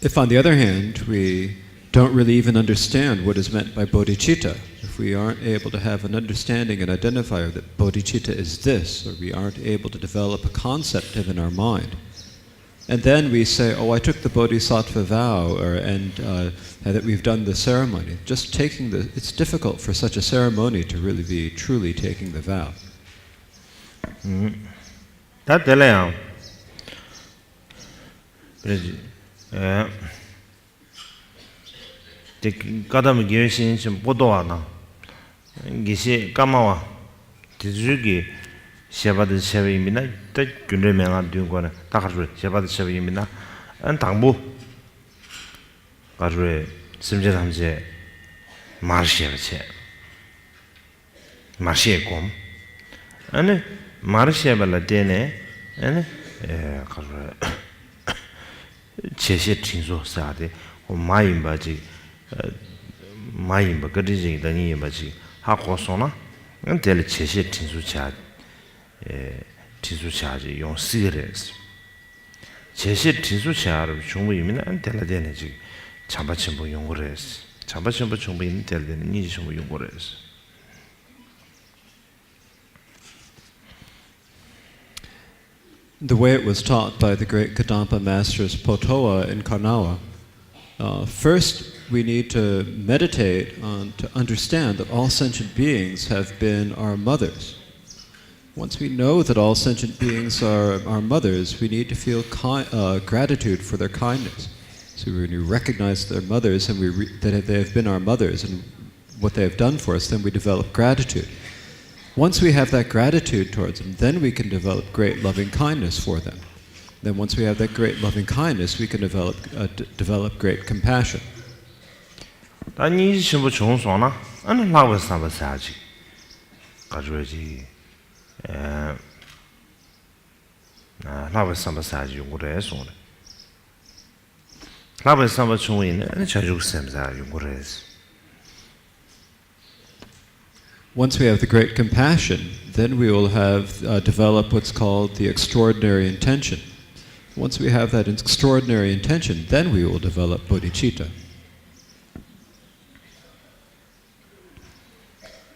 If, on the other hand, we don't really even understand what is meant by bodhicitta, if we aren't able to have an understanding and identify that bodhicitta is this, or we aren't able to develop a concept of in our mind, and then we say, "Oh, I took the bodhisattva vow," or, and uh, that we've done the ceremony. Just taking the, it's difficult for such a ceremony to really be truly taking the vow. ད་དེ་ལ་ཡང་། དེ་བཀའ་གདམས་དགེ་བའི་བཤེས་གཉེན་ཆེན་པོ་པོ་ཏོ་བ་དང་། དགེ་བཤེས་ཀརྨ་པ། དེ་ཚོའི་གི་བཤད་པ་དང་བྱས་པ་ཡིན་མིན་ན་ད་རྒྱུ་འབྲས་མན་ངག་བདུན་སྐོར་ནས་ད་ག་རེ་བཤད་པ་དང་བྱས་པ་ཡིན་མིན་ན། ཨ་དང་པོ། ག་རེ་སེམས་ཅན་ཐམས་ཅད་མར་ཤེས་པ་བྱས། མར་ཤེས་སྒོམ། ཨ་ནི་མར་ཤེས་པ་ལ་བརྟེན་ནས་ཨ་ནི་ཨེ་ག་རེ་བྱས་ཤེས་དྲིན་གཟོ་ཟེར་ཡ་དེ་ཁོ་མ་ཡིན་པ་ཅིག་ཨ་མ་ཡིན་པ་བཀའ་དྲིན་ཅན་གྱི་བདག་ཉིད་ཡིན་པ་ཅིག་ཧ་གོ་སོང་ན། ཨ་དེ་ལ་བྱས་ཤེས་དྲིན་གཟོ་བྱ་ཨེ་དྲིན་གཟོ་བྱ་ཅིག་ཡོང་སྲིད་ཀྱི་རེད། བྱས་ཤེས་དྲིན་གཟོ་བྱ་རབས་བྱུང་བ་ཡིན་མིན་ན་ཨ་དེ་ལ་བརྟེན་ནས་ཅིག་བྱམས་པ་ཆེན་པོ་ཡོང་གི་རེད། བྱམས་པ་ཆེན་པོ་བྱུང་བ་ཡིན་ན་དེ་ལ་བརྟེན་ནས་སྙིང་རྗེ་ཆེན་པོ་ཡོང་གི་རེད། The way it was taught by the great Kadampa masters Potoa in Kanawa, uh, first we need to meditate on, to understand that all sentient beings have been our mothers. Once we know that all sentient beings are our mothers, we need to feel ki- uh, gratitude for their kindness. So when we recognize their mothers and we re- that they have been our mothers and what they have done for us, then we develop gratitude. Once we have that gratitude towards them, then we can develop great loving kindness for them. Then once we have that great loving kindness, we can develop, uh, d- develop great compassion. ད་སྙིང་རྗེ་ཆེན་པོ་བྱུང་སོང་ན་ཨ་ནི་ལྷག་པའི་བསམ་པ་ཟེར་ཅིག་ག་ཚོད་ཅིག་ཨ་ལྷག་པའི་བསམ་པ་ཟེར་ཅིག་ཡོང་གི་རེད་གསུངས་རེད། ལྷག་པའི་བསམ་པ་བྱུང་བ་ཡིན་ན་ཨ་ནི་བྱང་ཆུབ་སེམས་ཟེར་ཡོང་གི་རེད། Once we have the great compassion, then we will have uh, develop what's called the extraordinary intention. Once we have that extraordinary intention, then we will develop bodhicitta.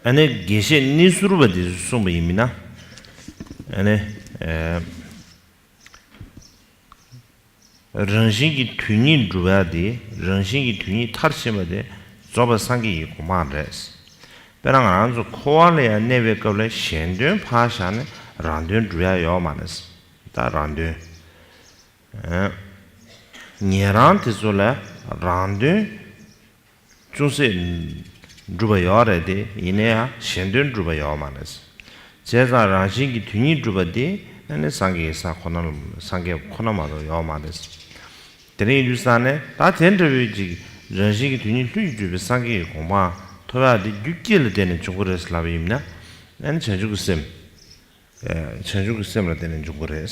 ཨ་ནི་དགེ་བཤེས་ནི་སུར་བ་དེས་གསུངས་པ་ཡིན་མིན་ན། ཨ་ནི་ཨེ། རང་བཞིན་གྱིས་དོན་གཉིས་སྒྲུབ་ཡ་དེ། རང་བཞིན་གྱིས་དོན་གཉིས་མཐར་ཕྱིན་པ་དེ་རྫོགས་པའི་སངས་རྒྱས་ཀྱི་གོ་འཕང་རེད། དཔེར་ན་ང་རང་ཚོ་འཁོར་བ་ལ་ཡང་གནས་པའི་སྐབས་ལ་གཞན་དོན་ཕར་བཞག་ནས་རང་དོན་སྒྲུབ་ཡ་ཡོད་མ་རེད། ད་རང་དོན། ཨ། ཉན་རང་དེ་ཚོ་ལ་རང་དོན་ཅུང་ཟད་འགྲུབ་པ་ཡོད་རེད་དེ། ཡིན་ན་ཡང་གཞན་དོན་འགྲུབ་པ་ཡོད་མ་རེད། བྱས་ཙང་རང་བཞིན་གྱིས་དོན་གཉིས་འགྲུབ་པ་དེ་ཨ་ནི་སངས་རྒྱས་ཀྱི་ས་ཁོ་ན་ལ། སངས་རྒྱས་ཁོ་ན་མ་གཏོགས་ཡོད་མ་རེད། དེ་རིང་ཡིན་དུས་ཙང་ནས་ད་དེ་འདྲ་བའི་ཅིག་རང་བཞིན་གྱིས་དོན་གཉིས་ལྷུན་གྱིས་གྲུབ་པའི་སངས་རྒྱས་ཀྱི་གོ་འཕང་ཐོབ་ཡག་དེ་རྒྱུ་སྐྱེས་ལ་བརྟེན་ནས་འབྱུང་གི་རེད་ཟེར་ལབ་པ་ཡིན་ན། ཨ་ནི་བྱང་ཆུབ་ཀྱི་སེམས། ཨེ། བྱང་ཆུབ་ཀྱི་སེམས་ལ་བརྟེན་ནས་འབྱུང་གི་རེད།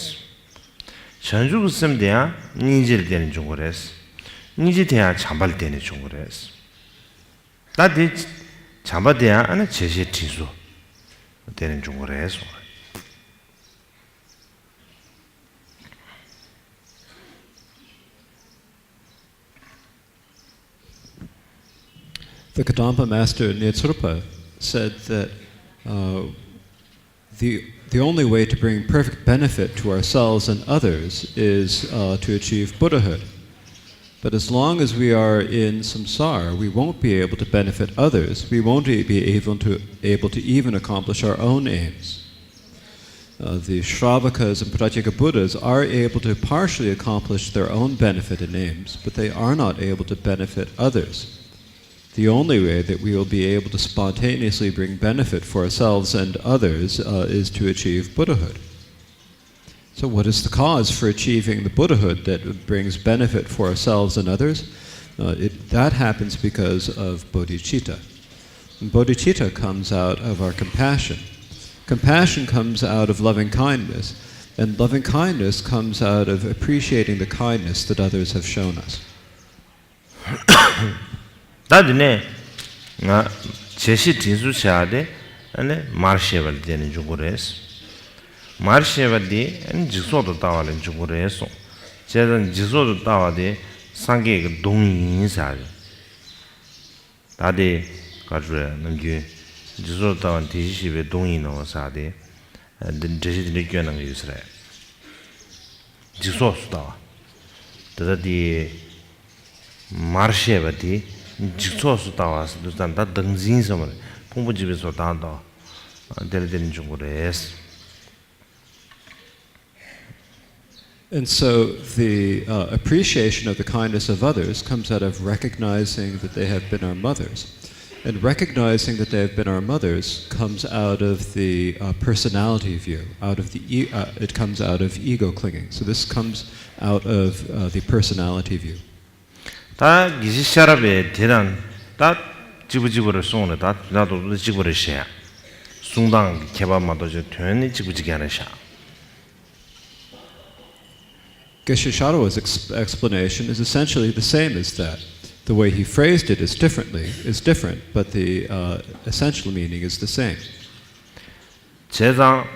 བྱང་ཆུབ་ཀྱི་སེམས་དེ་ཡང་སྙིང་རྗེ་ལ་བརྟེན་ནས་འབྱུང་གི་རེད། སྙིང་རྗེ་དེ་ཡང་བྱམས་པ་ལ་བརྟེན་ནས་འབྱུང་གི་རེད། ད་དེ་བྱམས་པ་དེ་ཡང་ཨ་ནི་བྱས་ཤེས་དྲིན་གཟོ་ལ་བརྟེན་ནས་འབྱུང་གི་རེད་གསུངས་རེད། The Kadampa master Nyatsurpa said that uh, the, the only way to bring perfect benefit to ourselves and others is uh, to achieve Buddhahood. But as long as we are in samsara, we won't be able to benefit others. We won't be able to, able to even accomplish our own aims. Uh, the Shravakas and Pratyeka Buddhas are able to partially accomplish their own benefit and aims, but they are not able to benefit others. The only way that we will be able to spontaneously bring benefit for ourselves and others uh, is to achieve Buddhahood. So, what is the cause for achieving the Buddhahood that brings benefit for ourselves and others? Uh, it, that happens because of bodhicitta. And bodhicitta comes out of our compassion. Compassion comes out of loving kindness, and loving kindness comes out of appreciating the kindness that others have shown us. ད་དེ་ནས་ང་བྱས་ཤིང་དྲིན་གཟོ་བྱ་དེ་ཨ་ནི་མར་ཤེས་པ་ལ་བརྟེན་ནས་འབྱུང་གི་རེད། མར་ཤེས་པ་དེ་ཨ་ནི་འཇིག་ཚོགས་སུ་ལྟ་བ་ལ་འབྱུང་གི་རེད་གསུངས། བྱས་ཙང་འཇིག་ཚོགས་སུ་ལྟ་བ་དེ་སངས་རྒྱས་ཀྱི་གདུང་ཡིན་ཟེར་རེད། ད་དེ་ག་རེ་རེད་ནམ་རྒྱུན་འཇིག་ཚོགས་ལྟ་བ་དེ་བཞིན་གཤེགས་པའི་གདུང་ཡིན་ནོ་ཟེར་དེ་འདི་འགྲེལ་བཤད་དེ་འདྲ་སྐྱོན་གནང་གི་ཡོད་ས་རེད། འཇིག་ཚོགས་སུ་ལྟ་བ། དེ་ལྟ་དེ། མར་ཤེས་པ་དེ་འཇིག་ཚོགས་སུ་ལྟ་བ་ཟེར་དུས་ཙམ་ད་བདག་འཛིན་ཟེར་བ་རེད། ཕུང་པོ་འཇིག་པའི་ཚོགས་དང་དང་། དེ་ལ་བརྟེན་ནས་འབྱུང་གི་རེད། And so the uh, appreciation of the kindness of others comes out of recognizing that they have been our mothers. And recognizing that they have been our mothers comes out of the uh, personality view, out of the e- uh, it comes out of ego clinging. So this comes out of uh, the personality view. ད་དགེ་བཤེས་ཤེས་རབ་པས་དེ་དང་ད་གཅིག་པ་གཅིག་པ་རེད་གསུངས་རེད། ད་དོན་དག་ཏུ་གཅིག་པ་རེད་ཤག་གསུང་སྟངས་ཀྱི་ཁྱད་པར་མ་གཏོགས་ཅིག་དོན་ནི་གཅིག་པ་གཅིག་རྐྱང་རེད་ཤག Geshe Sharo's ex- explanation is essentially the same as that. The way he phrased it is differently, is different, but the uh, essential meaning is the same. བྱས་ཙང་།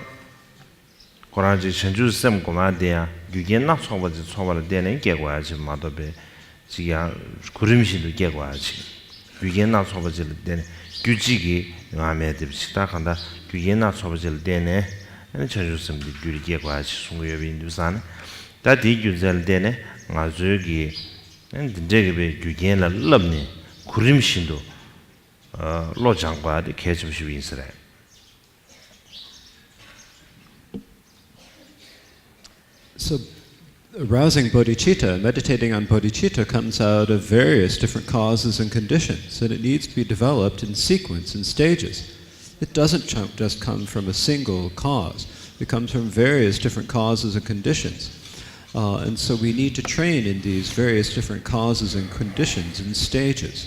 ཁོ་རང་ཅིག་བྱང་ཆུབ་སེམས་སྒོམ་ཡག་དེ་ཡང་རྒྱུ་རྐྱེན་སྣ་ཚོགས་པ་ཅིག་ཚོགས་པ་ལ་བརྟེན་ནས་སྐྱེ་དགོས་ཡག་ཅིག་མ་གཏོགས་པའི་ཅིག་ཡང་གོ་རིམ་བཞིན་དུ་སྐྱེ་དགོས་ཡག་ཅིག་རྒྱུ་རྐྱེན་སྣ་ཚོགས་པ་ཅིག་ལ་བརྟེན་ནས་རྒྱུ་གཅིག་གིས་ཡོང་ཡག་མེད་དེ་ཅིག་ད་གང་ལྟར་རྒྱུ་རྐྱེན་སྣ་ཚོགས་པ་ཅིག་ལ་བརྟེན་ནས་ཨ་ནི་བྱང་ཆུབ་སེམས་དེ་རྒྱུད་ལ་སྐྱེ་དགོས་ཡག་ཅིག་གསུང་གི་ཡོད་པ་ཡིན་དུས་ཙང་ནས། ད་དེའི་རྒྱུ་མཚན་ལ་བརྟེན་ནས་ང་ཚོའི་གི་ཨ་ནི་འདི་འདྲའི་གི་པའི་རྒྱུ་རྐྱེན་ལ་བསླབས་ནས་གོ་རིམ་བཞིན་དུ་བློ་སྦྱང་དགོས་ཡག་དེ་གལ་ཆེན་པོ་ཞིག་ཡིན་ས་རེད། So, arousing bodhicitta, meditating on bodhicitta, comes out of various different causes and conditions, and it needs to be developed in sequence and stages. It doesn't ch- just come from a single cause, it comes from various different causes and conditions. Uh, and so, we need to train in these various different causes and conditions in stages.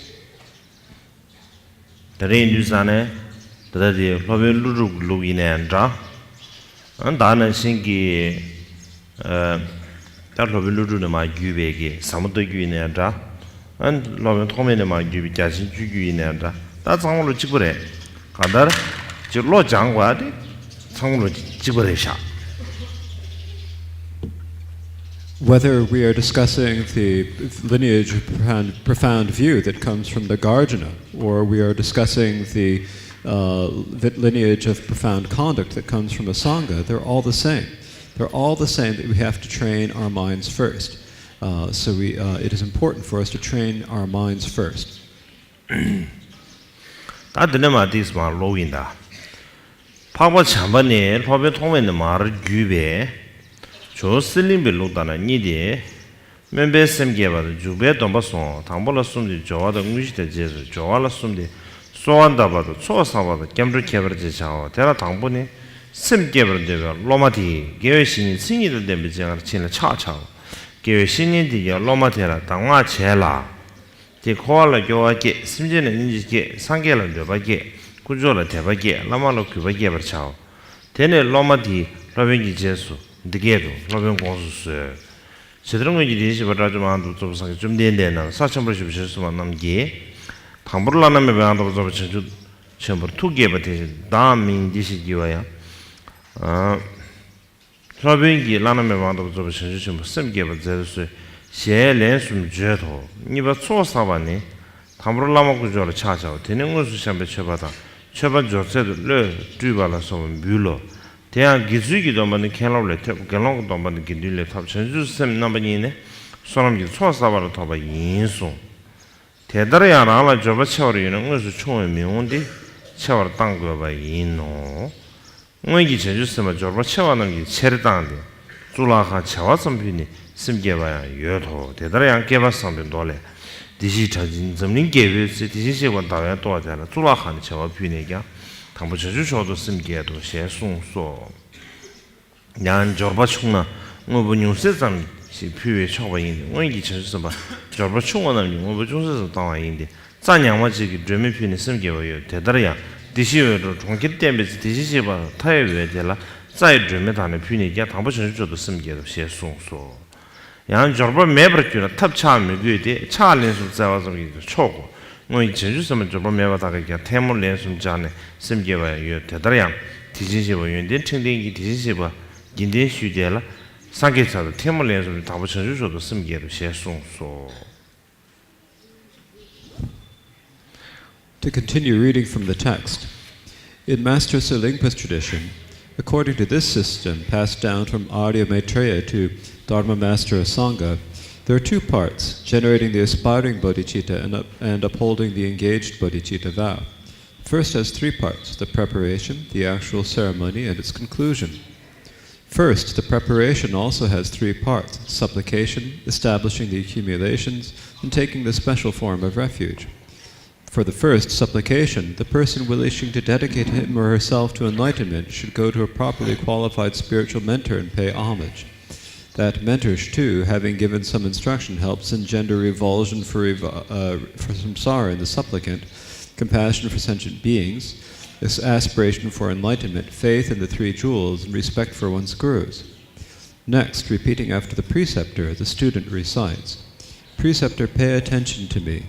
དེ་རིང་ཡིན་དུས་ཙང་ནས་ད་ལྟ་དེ་སློབ་དཔོན་ཀླུ་སྒྲུབ་ཀྱི་ལུགས་ཡིན་ནའི་འདྲ། ཨ་ད་ནང་བཞིན་གྱི་ཨ་ད་སློབ་དཔོན་ཀླུ་སྒྲུབ་ནས་མར་བརྒྱུད་པའི་གི་ཟབ་མོ་ལྟ་བརྒྱུད་ཡིན་ནའི་འདྲ། ཨ་སློབ་དཔོན་ཐོགས་མེད་ནས་མར་བརྒྱུད་པའི་རྒྱ་ཆེན་སྤྱོད་བརྒྱུད་ཡིན་ནའི་འདྲ། ད་ཚང་མ་ལོ་གཅིག་པ་རེད། གང་ལྟར་ཅིག་བློ་སྦྱང་དགོས་ཡག་དེ་ཚང་མ་ལོ་གཅིག་པ་རེད་ཤག Whether we are discussing the lineage of profound, profound view that comes from the Garjana, or we are discussing the uh, vi- lineage of profound conduct that comes from the Sangha, they're all the same. They're all the same that we have to train our minds first. Uh, so we, uh, it is important for us to train our minds first. ད་འདི་ནས་མར་ཏིས་མར་ཀློག་ཡིན་ད། འཕགས་པ་བྱམས་པ་ནི་སློབ་དཔོན་ཐོགས་མེད་ནས་མར་བརྒྱུད་པའི། ཇོ་བོ་གསེར་གླིང་པའི་ལུགས་ལྟར་ན་གཉིས་ཏེ། སྨོན་པས་སེམས་བསྐྱེད་པ་དང་འཇུག་པའི་སྡོམ་པ་སོགས། དང་པོ་ལ་གསུམ་སྟེ་སྦྱོར་བ་དང་དངོས་གཞི་དང་རྗེས་སུ་སྦྱོར་བ་ལ་གསུམ་སྟེ་གསོལ་བ་འདེབས་པ་དང་ཚོགས་བསགས་པ་དང་སྐྱབས་འགྲོ་ཁྱད་པར་ཅན་བྱའོ། དེ་ལ་དང་པོ་ནི་སེམས་བསྐྱེད་པར་འདོད་པའི་སློབ་མ་དེས་དགེ་བའི་བཤེས་གཉེན་མཚན་ཉིད་དང་ལྡན་པའི་སྤྱན་སྔར་ཕྱིན་ལ་ཕྱག་བྱའོ། དགེ་བའི་བཤེས་གཉེན་དེ་ཡང་སློབ་མ་དེ་ལ་གདམས་ངག་བྱས་ལ། དེས་འཁོར་བ་ལ་སྐྱོ་བ་བསྐྱེད། སེམས་ཅན་ལ་སྙིང་རྗེ་བསྐྱེད། སངས་རྒྱས་ལ་འདོད་པ་བསྐྱེད། དཀོན་མཆོག་ལ་དད་པ་བསྐྱེད། བླ་མ་ལ་གུས་པ་བསྐྱེད་པར་བྱའོ། དེ་ནས་སློབ་མ་དེས་སློབ་དཔོན་གྱི་རྗེས་སུ་འདི་སྐད་དུ་སློབ་དཔོན་དགོངས་སུ་གསོལ། ཇི་ལྟར་སྔོན་གྱི་དེ་བཞིན་གཤེགས་པ་དགྲ་བཅོམ་པ་ཨ་ནནྡ་ཏུ་རྫོགས་པའི་སངས་རྒྱས་བཅོམ་ལྡན་འདས་རྣམས་ས་ཆེན་པོར་བཞུགས་པའི་ཞིང་གསུམ་པ་རྣམས་ཀྱིས། དང་པོར་བླ་ན་མེད་པའི་ཨ་ནནྡ་ཏུ་རྫོགས་པའི་བྱང་ཆུབ་ཆེན་པོར་ཐུགས་བསྐྱེད་པ་དེ་བཞིན་བདག་མིང་འདི་ཞེས་བགྱི་བ་ཡང་། སློབ་དཔོན་གྱིས་བླ་ན་མེད་པ་ཨ་ནནྡ་ཏུ་རྫོགས་པའི་བྱང་ཆུབ་ཆེན་པོར་སེམས་བསྐྱེད་པར་མཛད་དུ་གསོལ། ཞེས་ལན་གསུམ་བརྗོད་དོ། གཉིས་པ་ཚོགས་བསགས་པ་ནི། དང་པོར་བླ་མ་དཀོན་མཆོག་ལ་ཕྱག་བྱའོ། དེ་ནས་དངོས་སུ་བཤམས་པའི་མཆོད་པ་དང་མཆོད་པ་སྦྱོར་ཚད་དུ་བློས་སྤྲུལ་པ་ལ་སོགས་པ་འབུལ་ལོ། དེ་ཡང་དགེ་ཚུལ་གྱི་སྡོམ་པ་ནི་མཁན་སློབ་ལས་ཐོབ། དགེ་སློང་གི་སྡོམ་པ་ནི་དགེ་འདུན་ལས་ཐོབ། བྱང་ཆུབ་སེམས་རྣམ་པ་གཉིས་ནི་བསོད་ནམས་ཀྱི་ཚོགས་བསགས་པ་ལ་ཐོབ་པ་ཡིན་གསུངས། དེ་ལྟར་ཡང་རང་ལ་འབྱོར་པ་ཆེ་བར་ཡོད་ན་དངོས་སུ་ཆུང་བས་མི་འོང་སྟེ་ཆེ་བར་བཏང་དགོས་པ་ཡིན་ནོ། སྔོན་གྱི་བྱང་ཆུབ་སེམས་དཔའ་འབྱོར་པ་ཆེ་བ་རྣམས་ཀྱིས་ཆེར་བཏང་སྟེ་གཙུག་ལག་ཁང་བྱེ་བ་ཙམ་ཕུལ་ནས་སེམས་བསྐྱེད་པ་ཡང་ཡོད་དོ། དེ་ལྟར་ཡང་བསྐལ་པ་བཟང་པོའི་མདོ་ལས། བདེ་གཤེགས་གྲགས་ཆེན་འཛམ་གླིང་རྒྱལ་པོའི་ཚེ། དེ་བཞིན་གཤེགས་པ་ཟླ་བའི་ཏོག་དེ་ལ་གཙུག་ལག་ཁང་ནས་བྱེ་བ་ཕུལ་ནས་ཀྱང་དང་པོ་བྱང་ཆུབ་མཆོག་ཏུ་སེམས་བསྐྱེད་དོ་ཞེས་གསུངས་སོ། ཡང་འབྱོར་པ་ཆུང་ན་དངོས་པོ་ཉུང་ཟད་ཙམ་ཞིག་ཕུལ་བས་ཆོག་པ་ཡིན་ཏེ། སྔོན་གྱི་བྱང་ཆུབ་སེམས་དཔའ་འབྱོར་པ་ཆུང་བ་རྣམས་ཀྱིས་དངོས་པོ་ཅུང་ཟད་ཙམ་བཏང་བ་ཡིན་ཏེ། རྩྭ་ཉག་མ་གཅིག་གིས་སྒྲོན་མེ་ཕུལ་ནས་སེམས་བསྐྱེད་པ་ཡོད། དེ་ལྟར་ཡང་བདེ་གཤེགས་འོད་འཕྲོ་གྲོང་ཁྱེར་བསྟན་པའི་ཚེ། དེ་བཞིན་གཤེགས་པ་མཐའ་ཡས་པའི་འོད་དེ་ལ་རྩྭ་ཡི་སྒྲོན་མེ་དག་ནི་ཕུལ་ནས་ཀྱང་དང་པོ་བྱང་ཆུབ་མཆོག་ཏུ་སེམས་བསྐྱེད་དོ་ཞེས་གསུངས་སོ། ཡང་འབྱོར་པ་མེད་པར་གྱུར་ན་ཐབས་ཆག་མི་དགོས་ཏེ། ཕྱག་ལན་གསུམ་བཙལ་བ་ཙམ་གྱིས་ཀྱང་ཆོག་གོ། སྔོན་གྱི་བྱང་ཆུབ་སེམས་དཔའ་འབྱོར་པ་མེད་པ་དག་གིས་ཀྱང་ཐལ་མོ་ལན་གསུམ་སྦྱར་ནས་སེམས་བསྐྱེད་པ་ཡང་ཡོད། དེ་ལྟར་ཡང་དེ་བཞིན་གཤེགས་པ་ཡོན་ཏན་ཕྲེང་ལྡན་གྱིས་དེ་བཞིན་གཤེགས་པ་བརྒྱུད་ལྡན་ཞུས་དེ་ལ་སངས་རྒྱས་ཚར་དུ་ཐལ་མོ་ལན་གསུམ་གྱིས་དང་པོ་བྱང་ཆུབ་མཆོག་ཏུ་སེམས་བསྐྱེད་དོ་ཞེས་གསུངས་སོ། To continue reading from the text. In Master Tsoelenpa's tradition, according to this system passed down from Arya Maitreya to Dharma Master Asanga, there are two parts, generating the aspiring bodhicitta and, up- and upholding the engaged bodhicitta vow. First has three parts: the preparation, the actual ceremony, and its conclusion. First, the preparation also has three parts: supplication, establishing the accumulations, and taking the special form of refuge. For the first, supplication, the person wishing to dedicate him or herself to enlightenment should go to a properly qualified spiritual mentor and pay homage. That mentor, too, having given some instruction, helps engender revulsion for, rev- uh, for samsara in the supplicant, compassion for sentient beings, this aspiration for enlightenment, faith in the three jewels, and respect for one's gurus. Next, repeating after the preceptor, the student recites, "Preceptor, pay attention to me.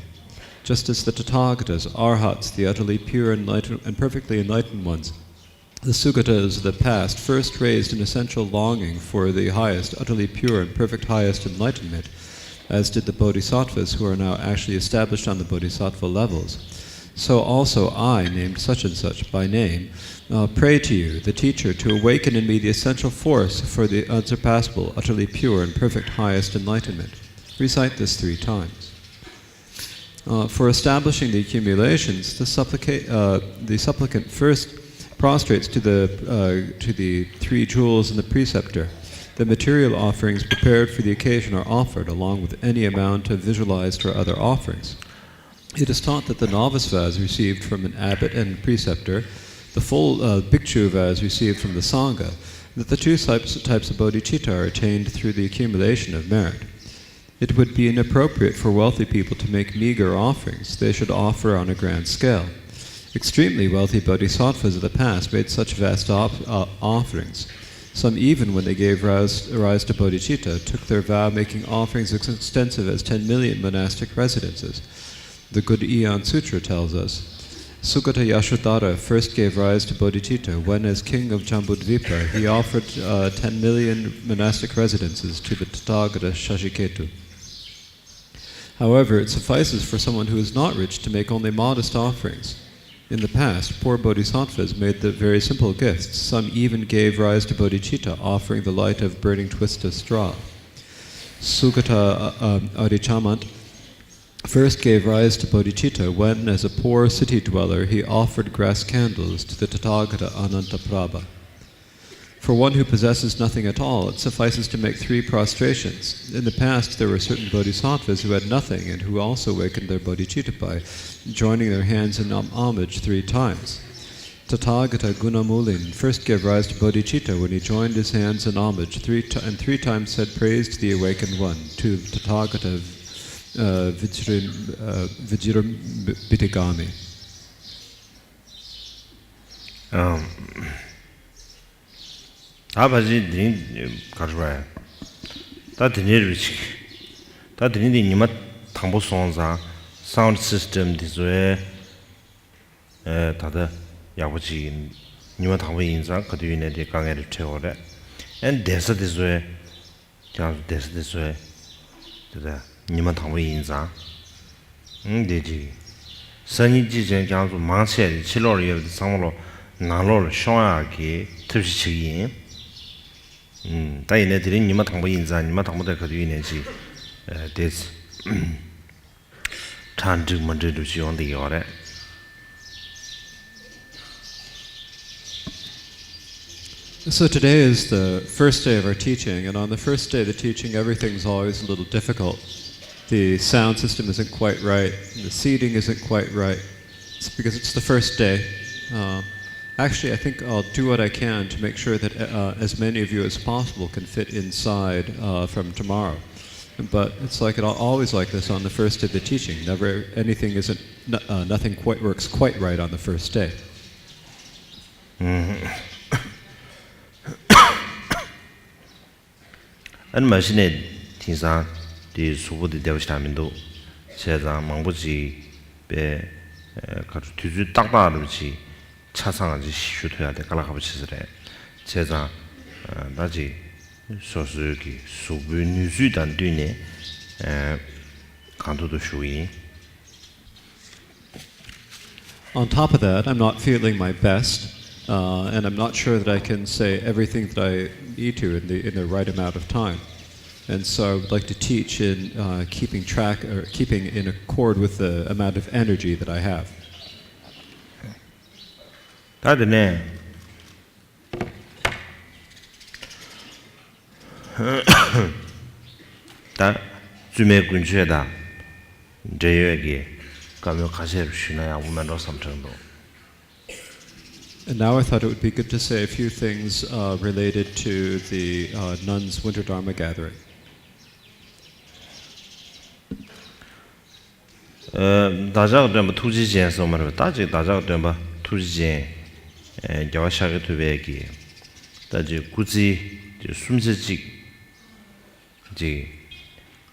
Just as the Tathagatas, Arhats, the utterly pure, enlightened, and perfectly enlightened ones, the Sugatas of the past, first raised an essential longing for the highest, utterly pure, and perfect highest enlightenment, as did the Bodhisattvas who are now actually established on the Bodhisattva levels, so also I, named such and such by name, uh, pray to you, the teacher, to awaken in me the essential force for the unsurpassable, utterly pure, and perfect highest enlightenment." Recite this three times. Uh, for establishing the accumulations, the, supplica- uh, the supplicant first prostrates to the, uh, to the three jewels and the preceptor. The material offerings prepared for the occasion are offered, along with any amount of visualized or other offerings. It is taught that the novice vows received from an abbot and preceptor, the full, uh, bhikkhu vows received from the sangha, that the two types, types of bodhicitta are attained through the accumulation of merit. It would be inappropriate for wealthy people to make meager offerings. They should offer on a grand scale. Extremely wealthy bodhisattvas of the past made such vast op- uh, offerings. Some, even when they gave rise, rise to bodhicitta, took their vow making offerings as extensive as ten million monastic residences. The good Aeon Sutra tells us, "Sugata Yasodhara first gave rise to bodhicitta when, as king of Jambudvipa, he offered, uh, ten million monastic residences to the Tathagata Shashiketu." However, it suffices for someone who is not rich to make only modest offerings. In the past, poor bodhisattvas made the very simple gifts. Some even gave rise to bodhicitta, offering the light of burning twists of straw. Sugata, uh, um, Arichamanth first gave rise to bodhicitta when, as a poor city dweller, he offered grass candles to the Tathagata Anantaprabha. For one who possesses nothing at all, it suffices to make three prostrations. In the past, there were certain bodhisattvas who had nothing and who also awakened their bodhicitta by joining their hands in hom- homage three times. Tathagata Gunamulin first gave rise to bodhicitta when he joined his hands in homage three ti- and three times said praise to the awakened one, to Tathagata, uh, Vijrim, uh, Vijrambhidagami. ཨམ། ད་ཕལ་ཆེར་འདི་ག་རེ་བ། ད་དེ་འདྲའི་རུ་ཅིག་ད་དེ་རིང་འདི་ཉི་མ་དང་པོ་སོང་ཙང་སའུན་ཌི་སིས་ཊེམ་འདི་ཚོའི་ཨེ་ད་ལྟ་ཡག་པོ་ཅིག་ཡིན། ཉི་མ་དང་པོ་ཡིན་ཙང་ག་དུས་ཡིན་ནའི་དེ་དཀའ་ངལ་རེ་འཕྲད་ཡོད་རེད། ཨེ་བསྡད་ས་དེ་ཚོའི་ཀྱང་བསྡད་ས་དེ་ཚོའི་དེ་ད་ཉི་མ་དང་པོ་ཡིན་ཙང་། ཨང་། དེ་ཅིག་སང་ཉིན་ཅིག་བྱས་ཀྱང་ཚོ་མང་ཆེ་རེད། ཕྱི་ལོགས་ལ་ཡོད་པ་དེ་ཚང་མ་ལོ་ནང་ལོགས་ལ་ཤོང་ཡག་གི་ཐབས་ཤེས་བྱེད་ཀྱི་ཡིན། ཨང་། ད་ཡིན་ནའི་དེ་རིང་ཉི་མ་དང་པོ་ཡིན་ཙང་ཉི་མ་དང་པོ་དེ་ག་དུས་ཡིན་ནའི་ཅིག་ཨ། དེ་གྲ་འགྲིག་མ་འགྲིག་འདྲ་ཅིག་ཡོང་བསྡད་ཀྱི་ཡོད་རེད། So today is the first day of our teaching, and on the first day of the teaching, everything's always a little difficult. The sound system isn't quite right, and the seating isn't quite right. It's because it's the first day. Uh, actually, I think I'll do what I can to make sure that uh, as many of you as possible can fit inside uh, from tomorrow. But it's like it al- always like this on the first day of the teaching. Never anything isn't n- uh, nothing quite works quite right on the first day. ཨ་ནི་མ་གཞི་ནས་དེང་སང་དེའི་གཟུགས་པོ་དེ་བདེ་པོ་ཞེ་དྲག་མི་འདུག་བྱས་ཙང་མང་པོ་ཅིག་པས་ཨ། ག་རེ་དུས་ཚོད་ཏག་ཏག་རུ་ཅིག་ཆ་ཚང་ཅིག་ཞུ་ཐུབ་ཡག་དེ་དཀའ་ལས་ཁག་པོ་ཆེ་ས་རེད། བྱས་ཙང་ཨ། ད་ཅིག་སོ་སོའི་གི་གཟུགས་པོའི་ནུས་ཚོད་དང་བསྟུན་ནས་ཨ། གང་ཐུབ་ཐུབ་ཞུ་གི་ཡིན། On top of that, I'm not feeling my best, uh, and I'm not sure that I can say everything that I need to in the, in the right amount of time. And so I would like to teach in uh, keeping track or keeping in accord with the amount of energy that I have. ད་དེ་ནས། ད་བཙུན་མའི་ཀུན་སྤྱོད་དང་འབྲེལ་ཡོད་ཀྱི་བཀའ་མོལ་ཁ་ཤས་ཞུས་ན་ཡག་པོ་མེད་འགྲོ་བསམ་དྲན་འདུག And now I thought it would be good to say a few things uh, related to the uh, nuns' winter Dharma gathering. ཨ། བདག་ཅག་གི་སྟོན་པ་ཐུགས་རྗེ་ཅན་གསུངས་པ་རེད་པ། ད་ཅིག་བདག་ཅག་གི་སྟོན་པ་ཐུགས་རྗེ་ཅན། ཨ། རྒྱལ་བ་ཤཱཀྱ་ཐུབ་པའི་གི་ད་ཅིག་སྐུ་ཚེ་ཅིག་སུམ་ཆ་གཅིག་ཅིག་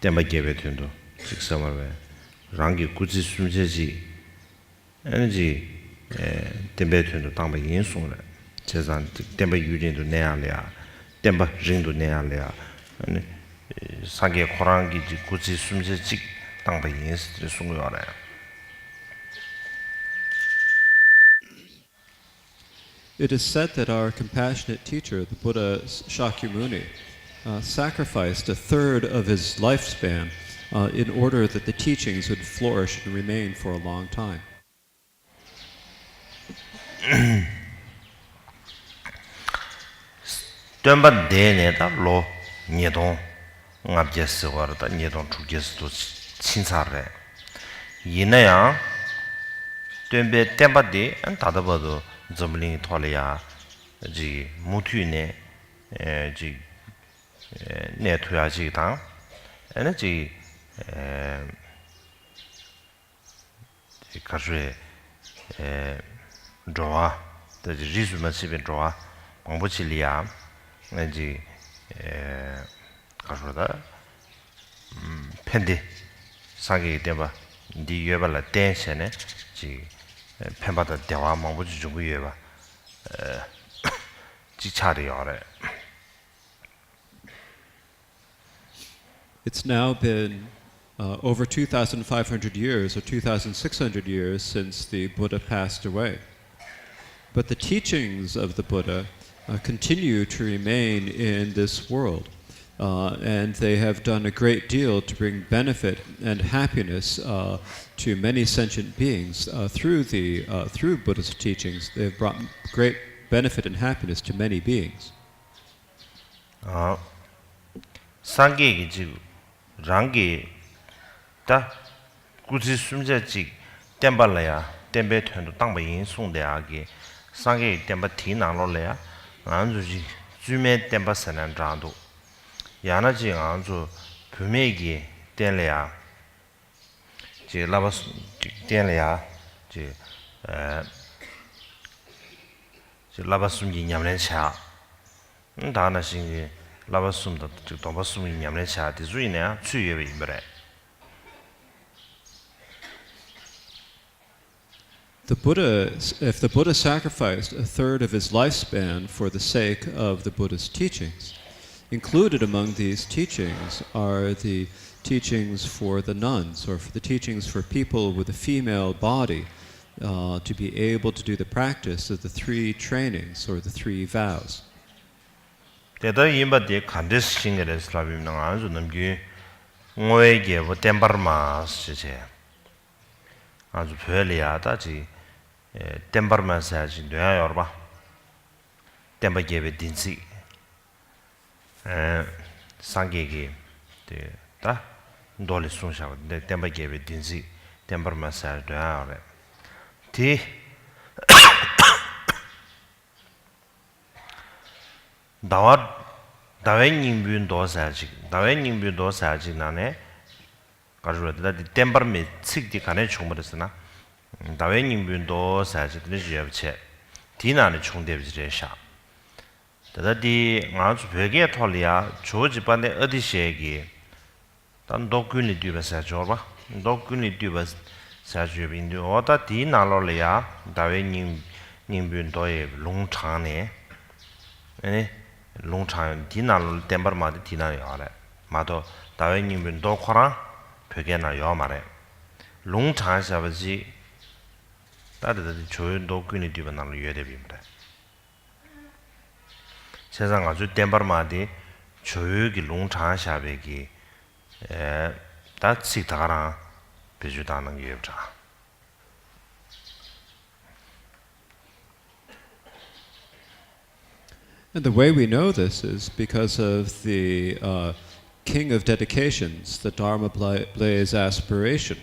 བསྟན་པ་རྒྱས་པའི་དོན་དུ་ཅིག་གསུངས་པ་རེད་པ། རང་གི་སྐུ་ཚེ་སུམ་ཆ་གཅིག་ཨ་ནི་ཅིག་ཨ། བསྟན་པའི་དོན་དུ་བཏང་པ་ཡིན་གསུངས་རེད། བྱས་ཙང་བསྟན་པ་ཡུན་རིང་དུ་གནས་ཡག་ལ་ཡ། བསྟན་པ་རིང་དུ་གནས་ཡག་ལ་ཡ། ཨ་ནི་སངས་རྒྱས་ཁོ་རང་གིས་ཅིག་སྐུ་ཚེ་སུམ་ཆ་གཅིག་བཏང་པ་ཡིན་ཟེར་གསུང་གི་ཡོད་རེད། It is said that our compassionate teacher, the Buddha Shakyamuni, uh, sacrificed a third of his lifespan uh, in order that the teachings would flourish and remain for a long time. སྟོན་པ་འདས་ནས་ད་ལོ་ཉིས་སྟོང་ལྔ་བརྒྱ་ཟེར་བ་རེད། ད་ཉིས་སྟོང་དྲུག་བརྒྱ་ཟེར་དུ་ཕྱིན་ཚར་རེད། ཡིན་ན་ཡང་སྟོན་པའི་བསྟན་པ་དེ་ད་ལྟ་བར་དུ་འཛམ་བུ་གླིང་གི་ཐོག་ལ་ཡ་ཅིག་མུ་མཐུད་ནས་ཨེ་ཅིག་ཨེ་གནས་ཐུབ་ཡག་ཅིག་དང་། ཨེ་ནི་ཅིག་ཨེ་ག་རེ་ཟེར། ཨེ་འགྲོ་བ་ད་ཅིག་རིས་སུ་མ་ཆད་པའི་འགྲོ་བ་མང་པོ་ཅིག་ལ་ཡ་ཨེ་ཅིག་ཨེ་ག་རེ་ཟེར། ད་ཕན་བདེ། སངས་རྒྱས་ཀྱི་བསྟན་པ་འདི་ཡོད་པ་ལ་བརྟེན་བྱས་ནས་ཅིག་ཕན་པ་དང་བདེ་བ་མང་པོ་ཅིག་འབྱུང་གི་ཡོད་པ་ཅིག་ཆགས་བསྡད་ཡོད་རེད། It's now been uh, over two thousand five hundred years or two thousand six hundred years since the Buddha passed away. But the teachings of the Buddha uh, continue to remain in this world. Uh, and they have done a great deal to bring benefit and happiness uh, to many sentient beings uh, through the uh, through Buddhist teachings. They have brought great benefit and happiness to many beings. ཨ། སངས་རྒྱས་ཀྱིས་ཅིག་རང་གི་ད་སྐུ་ཚེ་སུམ་ཆ་གཅིག་བསྟན་པ་ལ་ཡ་བསྟན་པའི་དོན་དུ་བཏང་པ་ཡིན་གསུངས་བསྡད་ཡག་གི་སངས་རྒྱས་ཀྱི་བསྟན་པ་དེའི་ནང་ལོགས་ལ་ཡ་ང་ཚོ་ཅིག་བཙུན་མའི་བསྟན་པ་ཟེར་ན་འདྲ་འདུག་ཡང་ན་ཅིག་ང་ཚོ་བུད་མེད་ཀྱི་རྟེན་ལ་ཡ། ཅིག་བསླབ་པ་གསུམ་ཅིག་བསྟན་ལ་ཡ། ཅིག་ཨ། ཅིག་བསླབ་པ་གསུམ་གྱི་ཉམས་ལེན་བྱ། ད་ག་ནང་བཞིན་གྱི་བསླབ་པ་གསུམ་དང་ཅིག་སྡོམ་པ་གསུམ་གྱི་ཉམས་ལེན་བྱ། དེ་ཚོ་ཡིན་ན་ཡང་ཚུད་ཡོད་པ་ཡིན་པ་རེད། The Buddha, if the Buddha sacrificed a third of his lifespan for the sake of the Buddha's teachings, Included among these teachings are the teachings for the nuns, or for the teachings for people with a female body, uh, to be able to do the practice of the three trainings or the three vows. དེ་ལྟར་ཡིན་པ་དེ་ག་འདྲས་ཤེས་ཀྱི་རེད་ལབ་ཡིན་ན། ང་ཚོ་ནམ་རྒྱུན་བསྔོ་བའི་རྒྱལ་པོ་བསྟན་འཕེལ་མ་ཞེས་བྱས། ང་ཚོ་བོད་ལ་ཡ་ད་ཅིག་ཨེ་བསྟན་འཕེལ་མ་ཟེར་ཡ་ཅིག་འདོན་ཡ་ཡོད་རེད་པ། བསྟན་པ་རྒྱས་པའི་བདེན་ཚིག་ཨེ་སངས་རྒྱས་ཀྱིས་དེ་ད་མདོ་ལས་གསུངས་བཞག་པ་འདི་བསྟན་པ་རྒྱས་པའི་བདེན་ཚིག་བསྟན་འཕེལ་མ་ཟེར་ཡ་འདོན་ཡ་ཡོད་རེད། དེ་ཟླ་བ། ཟླ་བའི་སྙིང་པོའི་མདོ་ཟེར་ཅིག་ཟླ་བའི་སྙིང་པོའི་མདོ་ཟེར་ཅིག་ནང་ནས། ག་རེ་རེད་ད། འདི་བསྟན་འཕེལ་མའི་ཚིག་འདི་ག་ནས་བྱུང་བ་རེད་ཟེར་ན། ཟླ་བའི་སྙིང་པོའི་མདོ་ཟེར་ཅིག་དེ་འདྲ་ཞིག་ཡོད་པ་བྱས། དེའི་ནང་ནས་བྱུང་བསྡད་པ་ཅིག་རེད་ཤག་ད་ལྟ་འདི་ང་ཚོ་བོད་སྐད་ཐོག་ལ་ཡ་ཇོ་བོ་རྗེ་དཔལ་ལྡན་ཨ་ཏི་ཤའི་གི་ད་མདོ་ཀུན་ལས་བཏུས་པ་ཟེར་ཅིག་ཡོད་རེད་པ། མདོ་ཀུན་ལས་བཏུས་པ་ཟེར་ཅིག་ཡོད་པ་ཡིན་དུས། འོ་ད་དེའི་ནང་ལོགས་ལ་ཡ་ཟླ་བའི་སྙིང་སྙིང་པོའི་མདོ་ཡི་ལུང་དྲངས་ནས། ཨ་ནི་ལུང་དྲངས་ཡོད། དེའི་ནང་ལོགས་ལ་བསྟན་འཕེལ་མ་དེ་དེའི་ནང་ཡོད་རེད་མ་གཏོགས། ཟླ་བའི་སྙིང་པོའི་མདོ་ཁོ་རང་བོད་སྐད་ནང་ཡོད་མ་རེད། ལུང་དྲངས་བཞག་པ་ཅིག་ད་དེ་ད་དེ་ཇོ་བོའི་མདོ་ཀུན་ལས་བཏུས་པ་ནང་ལ་ཡོད་བསྡད་པ་ཡིན་པ་རེད། བྱས་ཙང་ང་ཚོའི་བསྟན་འཕེལ་མ་དེ་ཇོ་བོའི་གི་ལུང་དྲངས་བཞག་པའི་གི་ཨེ་ད་ཚིག་ད་ག་རང་བེད་སྤྱོད་བཏང་གནང་གི་ཡོད་པ་འདྲ། And the way we know this is because of the uh, King of Dedications, the Dharma Bla- Blaze Aspiration.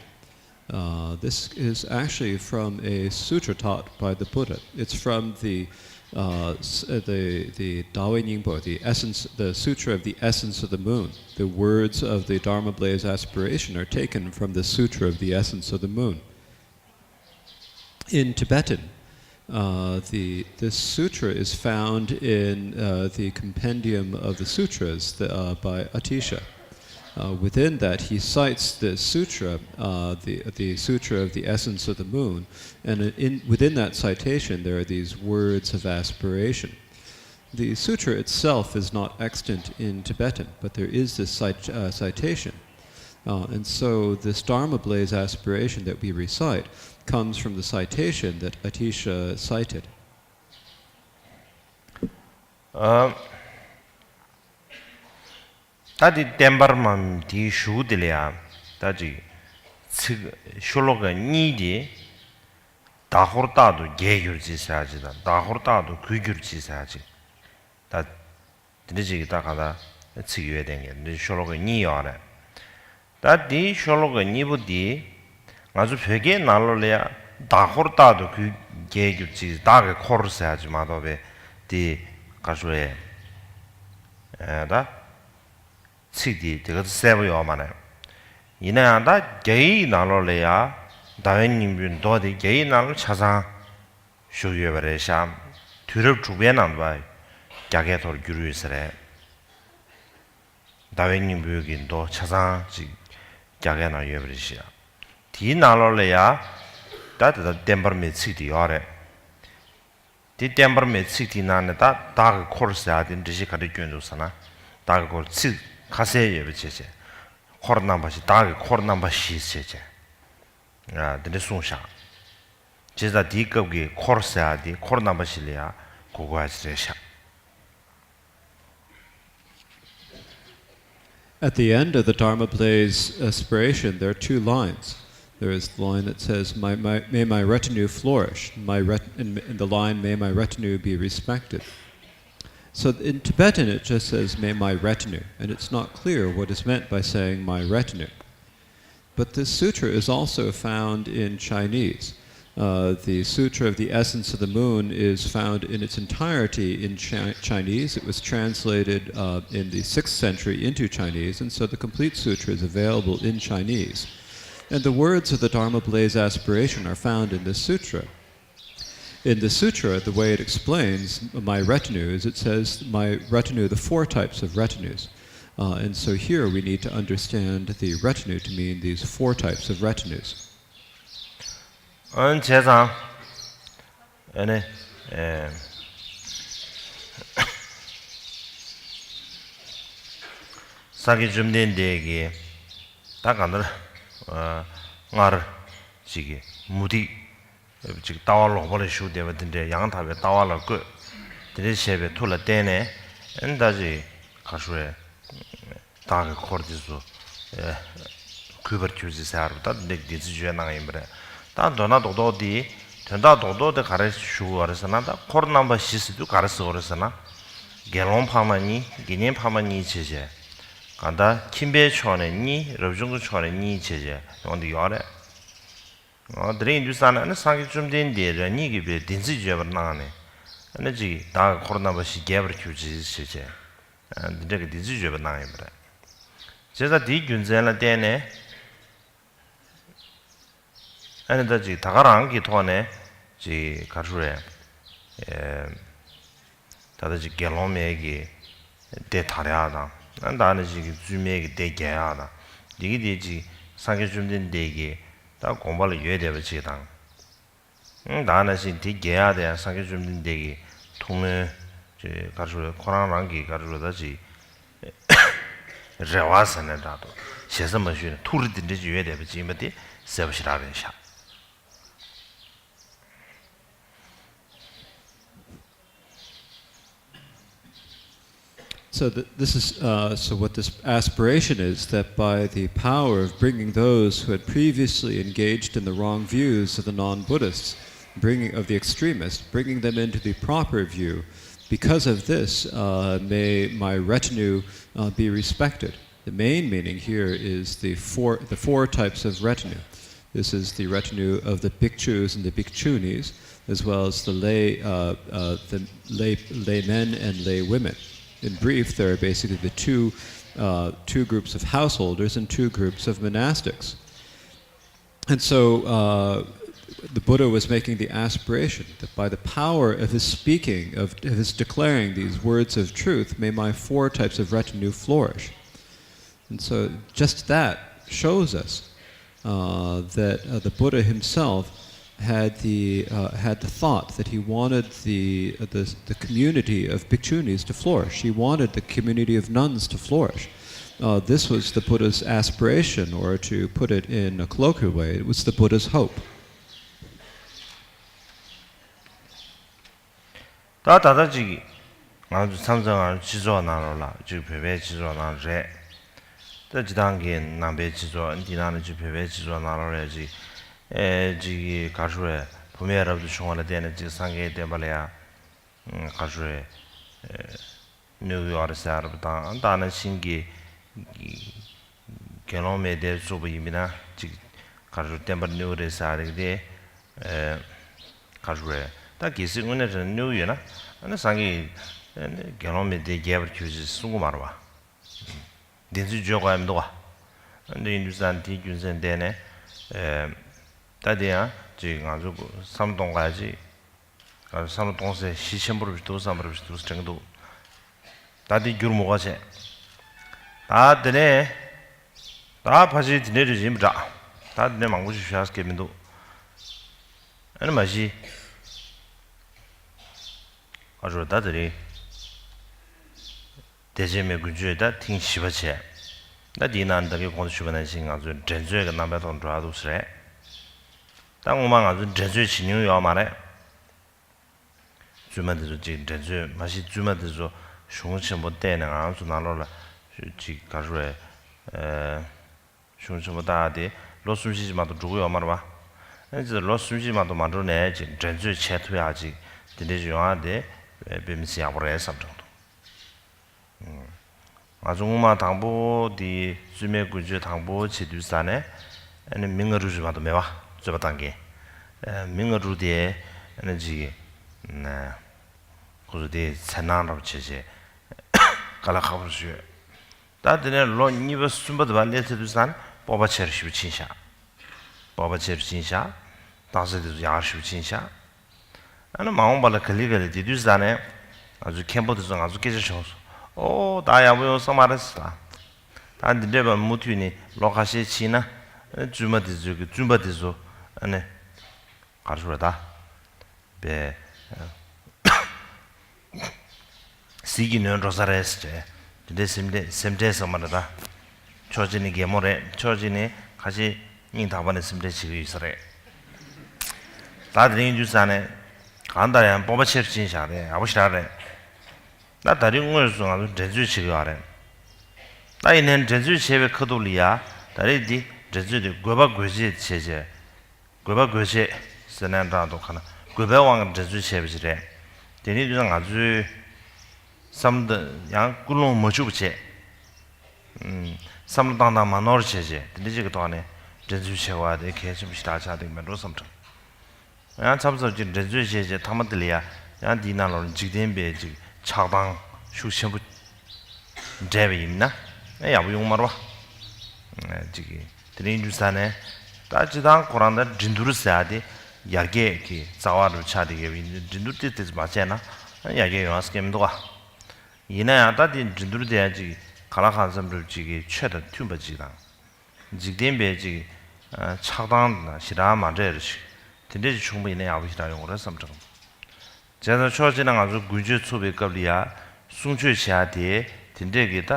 Uh, this is actually from a sutra taught by the Buddha. It's from the uh, s- uh, the the Dawei Nyingpo, the essence, the Sutra of the Essence of the Moon. The words of the Dharma Blaze Aspiration are taken from the Sutra of the Essence of the Moon. In Tibetan, uh, the this sutra is found in uh, the Compendium of the Sutras the, uh, by Atisha. Uh, within that, he cites the sutra, uh, the, the Sutra of the Essence of the Moon, and in, within that citation, there are these words of aspiration. The sutra itself is not extant in Tibetan, but there is this cit- uh, citation. Uh, and so, this Dharma Blaze aspiration that we recite comes from the citation that Atisha cited. ཨ། ད་དེ་བསྟན་འཕེལ་མ་དེའི་གཞུག་དེ་ལ་ཡང་ད་ཅིག་ཚིག་ཤོ་ལོ་ཀ་གཉིས་དེ་ཟླ་འཁོར་རྟག་ཏུ་རྒྱས་གྱུར་ཅིག་ཟེར་ཡ་ཅིག་དང་། ཟླ་འཁོར་རྟག་ཏུ་གུད་གྱུར་ཅིག་ཟེར་ཡ་ཅིག་ད་དེ་འདྲ་ཅིག་གི་ད་ག་ད་ཚིག་ཡོད་དེ་ངས་འདི་ཤོ་ལོ་ཀ་གཉིས་ཡོད་རེད། ད་དེའི་ཤོ་ལོ་ཀ་གཉིས་པོ་དེ་ང་ཚོ་བོད་སྐད་ནང་ལོགས་ལ་ཡ་ཟླ་འཁོར་རྟག་ཏུ་གུད་རྒྱས་གྱུར་ཅིག་ཟླ་གི་འཁོར་ཟེར་ཡ་ཅིག་མ་གཏོགས་པའི་དེ་ག་ཞུ་ཡས་ཨེ་ད་ཚིག་དེ་དེ་ག་ཚོད་གསལ་པོ་ཡོད་མ་རེད། ཡིན་ན་ཡང་ད་རྒྱ་ཡིག་ནང་ལོགས་ལ་ཡ་ཟླ་བའི་སྙིང་པོའི་མདོ་དེ་རྒྱ་ཡིག་ནང་ལ་ཆ་ཚང་བཞུགས་ཡོད་པ་རེད་ཤག་དུས་རབས་དྲུག་པའི་ནང་དུ་རྒྱ་སྐད་ཐོག་བསྒྱུར་ཡོད་ས་རེད། ཟླ་བའི་སྙིང་པོའི་གི་མདོ་ཆ་ཚང་ཅིག་རྒྱ་སྐད་ནང་ཡོད་པ་རེད་ཤག་དེའི་ནང་ལོགས་ལ་ཡ་ད་དེ་ལྟར་བསྟན་འཕེལ་མའི་ཚིག་དེ་ཡོད་རེད། དེ་བསྟན་འཕེལ་མའི་ཚིག་དེའི་ནང་ནས་ད་ཟླ་གི་འཁོར་ཟེར་ཡ་དེ་འགྲེལ་བཤད་ག་འདྲ་བསྐྱོན་འདུག་ཟེར་ན། ཟླ་གི་འཁོར་ཚིག་ཁ་གསལ་ཡོད་པ་བྱས་བྱས། འཁོར་རྣམ་པ་བཞི། ཟླ་གི་འཁོར་རྣམ་པ་བཞི་བྱས་བྱས། ཨ། དེ་འདྲ་གསུངས་བཞག་བྱས་ཙང་དེའི་སྐབས་ཀྱི་འཁོར་ཟེར་ཡ་དེ་འཁོར་རྣམ་པ་བཞི་ལ་ཡ་གོ་དགོས་ཡ་ཅིག་རེད་ཤག At the end of the Dharma Blaze aspiration, there are two lines. There is the line that says, my, my, may my retinue flourish, my ret- and, and the line, may my retinue be respected. So in Tibetan, it just says, may my retinue, and it's not clear what is meant by saying my retinue. But this sutra is also found in Chinese. Uh, the Sutra of the Essence of the Moon is found in its entirety in Chi- Chinese. It was translated uh, in the sixth century into Chinese, and so the complete sutra is available in Chinese. And the words of the Dharma Blaze aspiration are found in this sutra. In the sutra, the way it explains my retinue is it says, my retinue, the four types of retinues. Uh, and so here we need to understand the retinue to mean these four types of retinues. ཨན་བྱས་ཙང་། ཨ་ནི། ཨེ། སངས་རྒྱས་བཅོམ་ལྡན་འདས་ཀྱིས་ད་གང་ལྟར་ཨ་སྔར་ཅིག་གི་མུ་སྟེགས་ཅིག་ལྟ་བ་ལོག་པ་ལ་ཞུགས་བསྡད་པ་དེ་འདྲའི་ཡང་དག་པའི་ལྟ་བ་ལ་བཀོད། དེ་འདྲའི་བྱས་པའི་མཐུ་ལ་བརྟེན་ནས་ཨ་ནི་ད་ཅིག་ག་ཞུ་བས། བདག་གི་འཁོར་འདི་ཚོ་ཨེ་གུས་པར་གྱུར་ཅིག་ཟེར་བ་ད་འདི་འདྲའི་བདེན་ཚིག་བརྗོད་གནང་ཡིན་པ་རེད། ད་མདོར་ན་རྡོག་རྡོག་འདི་དོན་དག་རྡོག་རྡོག་དེ་ག་རེ་ཞུ་དགོས་རེད་ཟེར་ན། ད་འཁོར་རྣམ་པ་བཞི་ཟེར་དུས་ག་རེ་ཟེར་དགོས་རེད་ཟེར་ན། དགེ་སློང་འཕགས་མ་གཉིས། དགེ་བསྙེན་འཕགས་མ་གཉིས་བྱས་བྱས། གང་ལྟར་ཁྱིམ་པའི་ཕྱོགས་ནས་གཉིས། རབ་བྱུང་གི་ཕྱོགས་ནས་གཉིས་བྱས་བྱས་ཡོང་འདི་ཡོད་རེད། འོ་དེ་རིང་ཡིན་དུས་ཙང་ནས་ཨ་ནི་སངས་རྒྱས་བཅོམ་ལྡན་འདས་རང་ཉིད་ཀྱིས་པའི་བདེན་ཚིག་བརྗོད་པར་གནང་ནས་ཨ་ནི་ཅིག་བདག་གི་འཁོར་རྣམ་པ་བཞི་རྒྱས་པར་གྱུར་ཅིག་ཞེས་བྱས། འདི་འདྲ་གི་བདེན་ཚིག་བརྗོད་པ་གནང་ཡོད་པ་རེད། བྱས་ཙང་དེའི་རྒྱུ་མཚན་ལ་བརྟེན་ནས་ཨ་ནི་ད་ཅིག་ད་ག་རང་གི་ཐོག་ནས་ཅིག་ག་རེ་ཞུ་རེད། ད་ལྟ་ཅིག་དགེ་སློང་མའི་གི་སྡེ་དར་ཡག་དང་ཨ་ནི་ད་ནི་ཅིག་གི་བཙུན་མའི་གི་སྡེ་རྒྱས་ཡག་དང་འདི་གི་དེ་ཅིག་སངས་རྒྱས་བཅོམ་ལྡན་འདས་ཀྱི་ད་དགོངས་པ་ལ་ཡོད་བསྡད་པ་ཅིག་དང་། ད་ནང་བཞིན་དེ་རྒྱས་ཡག་དེ་ཡང་སངས་རྒྱས་བཅོམ་ལྡན་འདས་ཀྱི་ཐུགས་སྨོན་ཅིག་ག་རེ་ཞུ་རེད། ཁོ་རང་རང་གི་ག་རེ་ཞུ་རེད། ད་ཅིག་རེ་བ་ཟེར་ནས་འདྲ་འདུག་ཞེ་ས་མ་ཞུས་ནས་ཐུགས་རེ་འདི་འདྲ་ཅིག་ཡོད་བསྡད་པ་ཅིག་ཡིན་པ་དེ་གསལ་པོ་ཞེ་དྲག་རེད་ཤག So th- this is uh, so. What this aspiration is, that by the power of bringing those who had previously engaged in the wrong views of the non-Buddhists, bringing of the extremists, bringing them into the proper view, because of this, uh, may my retinue uh, be respected. The main meaning here is the four the four types of retinue. This is the retinue of the bhikkhus and the bhikkhunis, as well as the lay, uh, uh, the lay, lay men and lay women. In brief, there are basically the two, uh, two groups of householders and two groups of monastics. And so uh, the Buddha was making the aspiration that by the power of his speaking, of, of his declaring these words of truth, may my four types of retinue flourish. And so just that shows us uh, that uh, the Buddha himself had the uh, had the thought that he wanted the, uh, the the community of bhikkhunis to flourish. He wanted the community of nuns to flourish. Uh, this was the Buddha's aspiration, or to put it in a colloquial way, it was the Buddha's hope. ད་ད་ལྟ་ཅིག་ང་ཚོ་མཚམས་མཚམས་ང་ཚོ་སྤྱི་ཚོགས་ནང་ལོགས་ལ་ཅིག་བོད་པའི་སྤྱི་ཚོགས་ནང་རེད། ད་སྤྱི་བཏང་གི་ནང་པའི་སྤྱི་ཚོགས་འདི་ནང་ལ་ཅིག་བོད་པའི་སྤྱི་ཚོགས་ནང་ལོགས་ལ་ཅིག་ཨེ་ཅིག་ག་རེ་ཞུ་རེད། བུད་མེད་རབ་ཏུ་བྱུང་བ་ལ་བརྟེན་ནས་ཅིག་སངས་རྒྱས་བསྟན་པ་ལ་ཡ་ག་རེ་ཞུ་རེད། གནོད་ཀྱི་ཡོད་རེད་ཟེར་བ་དང་། ད་ནང་བཞིན་གྱི་དགེ་སློང་མའི་སྡེ་བཙུགས་པ་ཡིན་པ་ན་ཅིག་ག་རེ་ཞུ་བསྟན་པར་གནོད་ཀྱི་རེད་ཟེར་རེད་དེ། ཨེ་ག་རེ་ཞུ་རེད། ད་གལ་སྲིད་དངོས་གནས་དྲང་གནོད་ཀྱི་ཡོད་ན་ཨ་ནི་སངས་རྒྱས་ཨ་ནི་དགེ་སློང་མའི་སྡེ་རྒྱས་པར་གྱུར་ཅིག་གསུང་གི་མ་རེད་བ། བདེན་ཚིག་བརྗོད་དགོས་ཡ་མི་འདུག་བ། ཨ་ནི་ཡིན་དུས་ཙང་དེའི་རྒྱུ་མཚན་བརྟེན་ནས་ཨེ་ད་དེ་ཡང་ཅིག་ང་ཚོ་བསམ་བློ་གཏོང་དགོས་ཡ་ཅིག་ང་ཚོ་བསམ་བློ་གཏོང་སའི་གཞི་ཆེན་པོ་རུ་འདུག་བསམ་པ་རུ་འདུག་དྲན་གྱི་འདུག་ད་འདི་འགྱུར་མི་དགོས་བྱས། ད་དེ་ནས་ད་ཕལ་ཆེར་དེ་འདྲའི་རིགས་ཡིན་པ་འདྲ། ད་དེ་ནས་མང་པོ་ཞིག་ཞུ་ཡག་གི་མི་འདུག་ཨ་ནི་མ་གཞི་ཨ་རོ་ད་དེ་རིང་བདེ་ཆེན་མའི་དགུན་ཆོས་ད་ཐེངས་བཞི་པ་བྱས། ད་དེའི་ནང་ད་གིན་གོང་དུ་ཞུས་པ་ནང་བཞིན་ང་ཚོས་འགྲན་རྩོད་ཀྱི་རྣམ་པའི་ཐོག་འགྲོ་ཡག་འདུག་ས་རེད། ད་སྔོན་མ་ང་ཚོས་འགྲན་རྩོད་བྱེད་མྱོང་ཡོད་མ་རེད། བཙུན་མ་དེ་ཚོ་ཅིག་འགྲན་རྩོད་མ་གཞི་བཙུན་མ་དེ་ཚོ་གཞུང་ཆེན་པོ་བལྟས་ནས་ང་ཚོ་ནང་ལོགས་ལ་ཅིག་ག་རེ་ཞུ་རེད། གཞུང་ཆེན་པོ་བལྟ་ཡག་དེ་ལོ་གསུམ་བཞི་ཅིག་མ་གཏོགས་འགྲོ་གི་ཡོད་མ་རེད་བ། ཨ་ནི་ཅིག་ལོ་གསུམ་བཞི་མ་གཏོགས་མ་འགྲོ་ནས་ཅིག་འགྲན་རྩོད་བྱེད་ཐུབ་ཡག་ཅིག་དེ་འདྲ་ཞིག་ཡོང་ཡག་དེ་དཔེ་མི་སྲིད་ཡག་པོ་རེད་བསམ་དྲན་འདུག་ང་ཚོ་སྔོན་མ་དང་པོ་དེ་བཙུན་མའི་དགུན་ཆོས་དང་པོ་བྱེད་དུས་ཙ་ནས་ཨ་ནི་མི་ལྔ་དྲུག་ཅིག་མ་གཏོགས་མེད་བ། རྩོད་པ་བཏང་མཁན་མི་ལྔ་དྲུག་དེ་ཨ་ནི་ཅིག་ཁོ་ཚོ་དེ་འཚེར་སྣང་འདྲ་པོ་བྱས་བྱས་དཀའ་ལས་ཁག་པོ་ཞིག་ཡོད། ད་དེ་ནས་ལོ་གཉིས་པ་གསུམ་པ་དེ་བ་སླེབས་ཚར་དུས་ཙ་ནས་སྤོབས་པ་ཆེ་རུ་ཞེ་པོ་ཕྱིན་ཤག་སྤོབས་པ་ཆེ་རུ་ཕྱིན་ཤག་རྟགས་གསལ་དེ་ཚོ་ཡག་རུ་ཞེ་པོ་ཕྱིན་ཤག་ཨ་ནི་མ་འོངས་པ་ལ་ག་ལེ་ག་ལེ་དེ་དུས་ཙ་ནས་ང་ཚོའི་མཁན་པོ་དེ་ཚོ་ང་ཚོ་སྐད་ཆ་བྱུང་སོང་། ཨོ་ད་ཡག་པོ་ཡོང་ས་མ་རེད་ཟེར། ད་ད་འདི་འདྲས་པ་མུ་མཐུད་ནས་ལོ་ཁ་ཤས་ཕྱིན་ན་ཨ་ནི་བཙུན་མ་དེ་ཚོ་གི་བཙུན་པ་དེ་ཚོ་ཨ་ནི་ག་རེ་ཞུ་རེད་ད། པའི་ཟིལ་གྱིས་ནོན་འགྲོ་ས་རེད་ཟེར། དེ་འདྲའི་སེམས་ཁྲལ་སེམས་ཁྲལ་ཟེར་མ་རེད་ད། ཕྱོགས་གཅིག་ནས་གད་མོ་རེད། ཕྱོགས་གཅིག་ནས་ཁ་ཤས་སྙིང་ཐག་པ་ནས་སེམས་ཁྲལ་བྱེད་ཀྱི་ཡོད་ས་རེད། ད་དེ་རིང་ཡིན་དུས་ཙང་ནས་གང་ལྟར་ཡང་སྤོབས་པ་ཆེར་ཕྱིན་བཞག་རེད། ཡག་པོ་ཞེ་དྲག་རེད། ད་ད་རིང་དངོས་སུ་ང་ཚོ་འགྲན་རྩོད་བྱེད་ཀྱི་ཡོད་རེད། ད་ཡིན་ནའི་འགྲན་རྩོད་བྱེད་པའི་ཁ་ཐུག་ལ་ཡ་ད་རེས་འདི་འགྲན་རྩོད་དེ་དགོས་པ་དགོས་ཆེད་བྱས་བྱས། དགོས་པ་དགོས་ཆེད་ཟེར་ནའི་འདྲ་འདུག་ག་ན་དགོས་པའི་དབང་གིས་འགྲན་རྩོད་བྱས་པ་ཞིག་རེད། དེ་ནི་དུས་ང་ཚོའི་བསམ་བློ་ཡང་ཀུན་སློང་མ་འཆུག་པ་བྱས། ཨུམ། བསམ་བློ་བཏང་སྟངས་མ་ནོར་བྱས་བྱས་དེ་འདྲ་ཅིག་གི་ཐོག་ནས་འགྲན་རྩོད་བྱེད་པ་དེ་གལ་ཆེན་པོ་ཞིག་ད་ཆགས་བསྡད་ཀྱི་མེད་འགྲོ་བསམ་དྲན། ཡང་མཚམས་མཚམས་ཀྱི་འགྲན་རྩོད་བྱས་བྱས་མཐའ་མ་དེ་ལ་ཡ་ཡང་འདིའི་ནང་ལོགས་འཇིག་རྟེན་པའི་ཅིག་ཆགས་སྡང་ཤུགས་ཆེན་པོ་འདྲེས་པ་ཡིན་ན་ཡག་པོ་ཡོང་མ་རེད་པ། ཅིག་གི་དེ་རིང་འདུག་ས་ནས་ད་སྤྱི་བཏང་ཁོ་རང་ད་འགྲན་བསྡུར་ཟེར་ཡ་དེ་ཡར་རྒྱས་ཀྱི་རྩ་བ་རུ་ཆགས་བསྡད་ཡོད་པ་ཡིན་དུས་འགྲན་བསྡུར་དེ་དེ་ཚོ་མ་བྱས་ན་ཡར་རྒྱས་ཡོང་ཡ་སྐད་མི་འདུག་ག་ཡིན་ན་ཡང་ད་དེ་འགྲན་བསྡུར་དེ་ཡང་ཅིག་ག་ལ་གང་འཚམ་རུ་ཅིག་གི་ཆོས་དང་མཐུན་པ་ཅིག་དང་། འཇིག་རྟེན་པའི་ཅིག་ཆགས་སྡང་དང་ཞེ་དྲག་མ་འདྲེས་རུ་ཞིག་དེ་འདྲས་ཅིག་བྱུང་པ་ཡིན་ན་ཡག་པོ་ཞེ་དྲག་ཡོང་གི་རེད་བསམ་དྲན། བྱས་ཙང་ཕྱོགས་གཅིག་ན་ང་ཚོ་དགུན་ཆོས་ཚུགས་པའི་སྐབས་ལ་ཡ་གསུང་ཆོས་བྱེད་ཡ་དེ་དེ་འདྲས་ཀྱི་ད་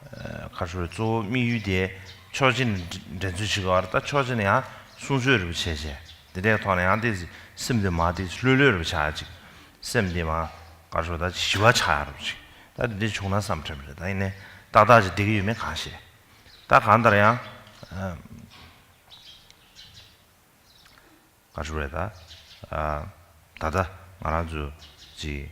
ག་རེ་ཞུ་རེད། གཙོ་བོ་དམིགས་ཡུལ་དེ་ཕྱོགས་གཅིག་ནས་འགྲན་རྩོད་བྱེད་དགོས་པ་རེད། ད་ཕྱོགས་གཅིག་ནས་ཡང་གསུང་ཆོས་རེ་བ་བྱས་བྱས་དེ་འདྲས་ཐོག་ནས་ཡང་དེ་སེམས་དེ་མ་དེ་ལྷོད་ལྷོད་རེ་བ་ཆགས་ཡ་ཅིག་སེམས་དེ་མ་ག་རེ་ཞུ་ད་ཞི་བ་ཆགས་ཡ་རེ་བ་ཅིག་ད་དེ་འདྲས་བྱུང་ན་བསམ་དྲན་པ་རེད། ད་ཡིན་ནའི་ཏག་ཏག་ཅིག་བསྡད་ཀྱི་ཡོད་མེད་གང་ཤེས། ད་གང་ལྟར་ཡང་ག་རེ་ཞུ་རེད་ད། ཨ། ད་ལྟ་ང་རང་ཚོ་ཅིག་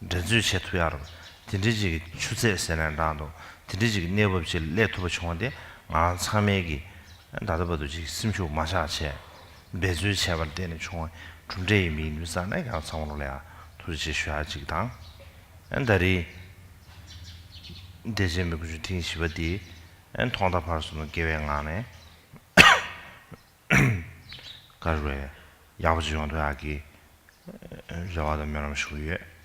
འགྲན་རྩོད་བྱེད་ཐུབ་ཡ་རུ་དེ་འདྲའི་ཅིག་གི་ཆུ་ཚད་ཟེར་ནའི་འདྲ་འདུག་དེ་འདྲའི་ཅིག་གི་གནས་བབ་ཅིག་སླེབས་ཐུབ་པ་བྱུང་བ་དེ་ང་རང་ཚང་མས་ཀྱི་ད་ལྟ་བར་དུ་ཅིག་སེམས་ཤུགས་མ་ཆག་བྱས་འབད་རྩོལ་བྱས་པ་ལ་བརྟེན་ནས་བྱུང་བའི་གྲུབ་འབྲས་ཡིན་པ་ཡིན་དུས་ཙང་ནས་ཡང་ཚང་མ་ལ་ཡང་ཐུགས་རྗེ་ཆེ་ཞུ་ཡ་ཅིག་དང་། ཨ་ད་རེས་བདེ་ཆེན་པའི་སྐུ་ཞབས་ཐེངས་བཞི་པ་འདི་ཐོག་མཐའ་བར་གསུམ་དུ་དགེ་བའི་ངང་ནས་ག་རེ་རེད། ཡག་པོ་ཅིག་ཡོང་ཐུབ་ཡག་གི་རེ་བ་དང་སྨོན་ལམ་ཞུ་གི་ཡོད།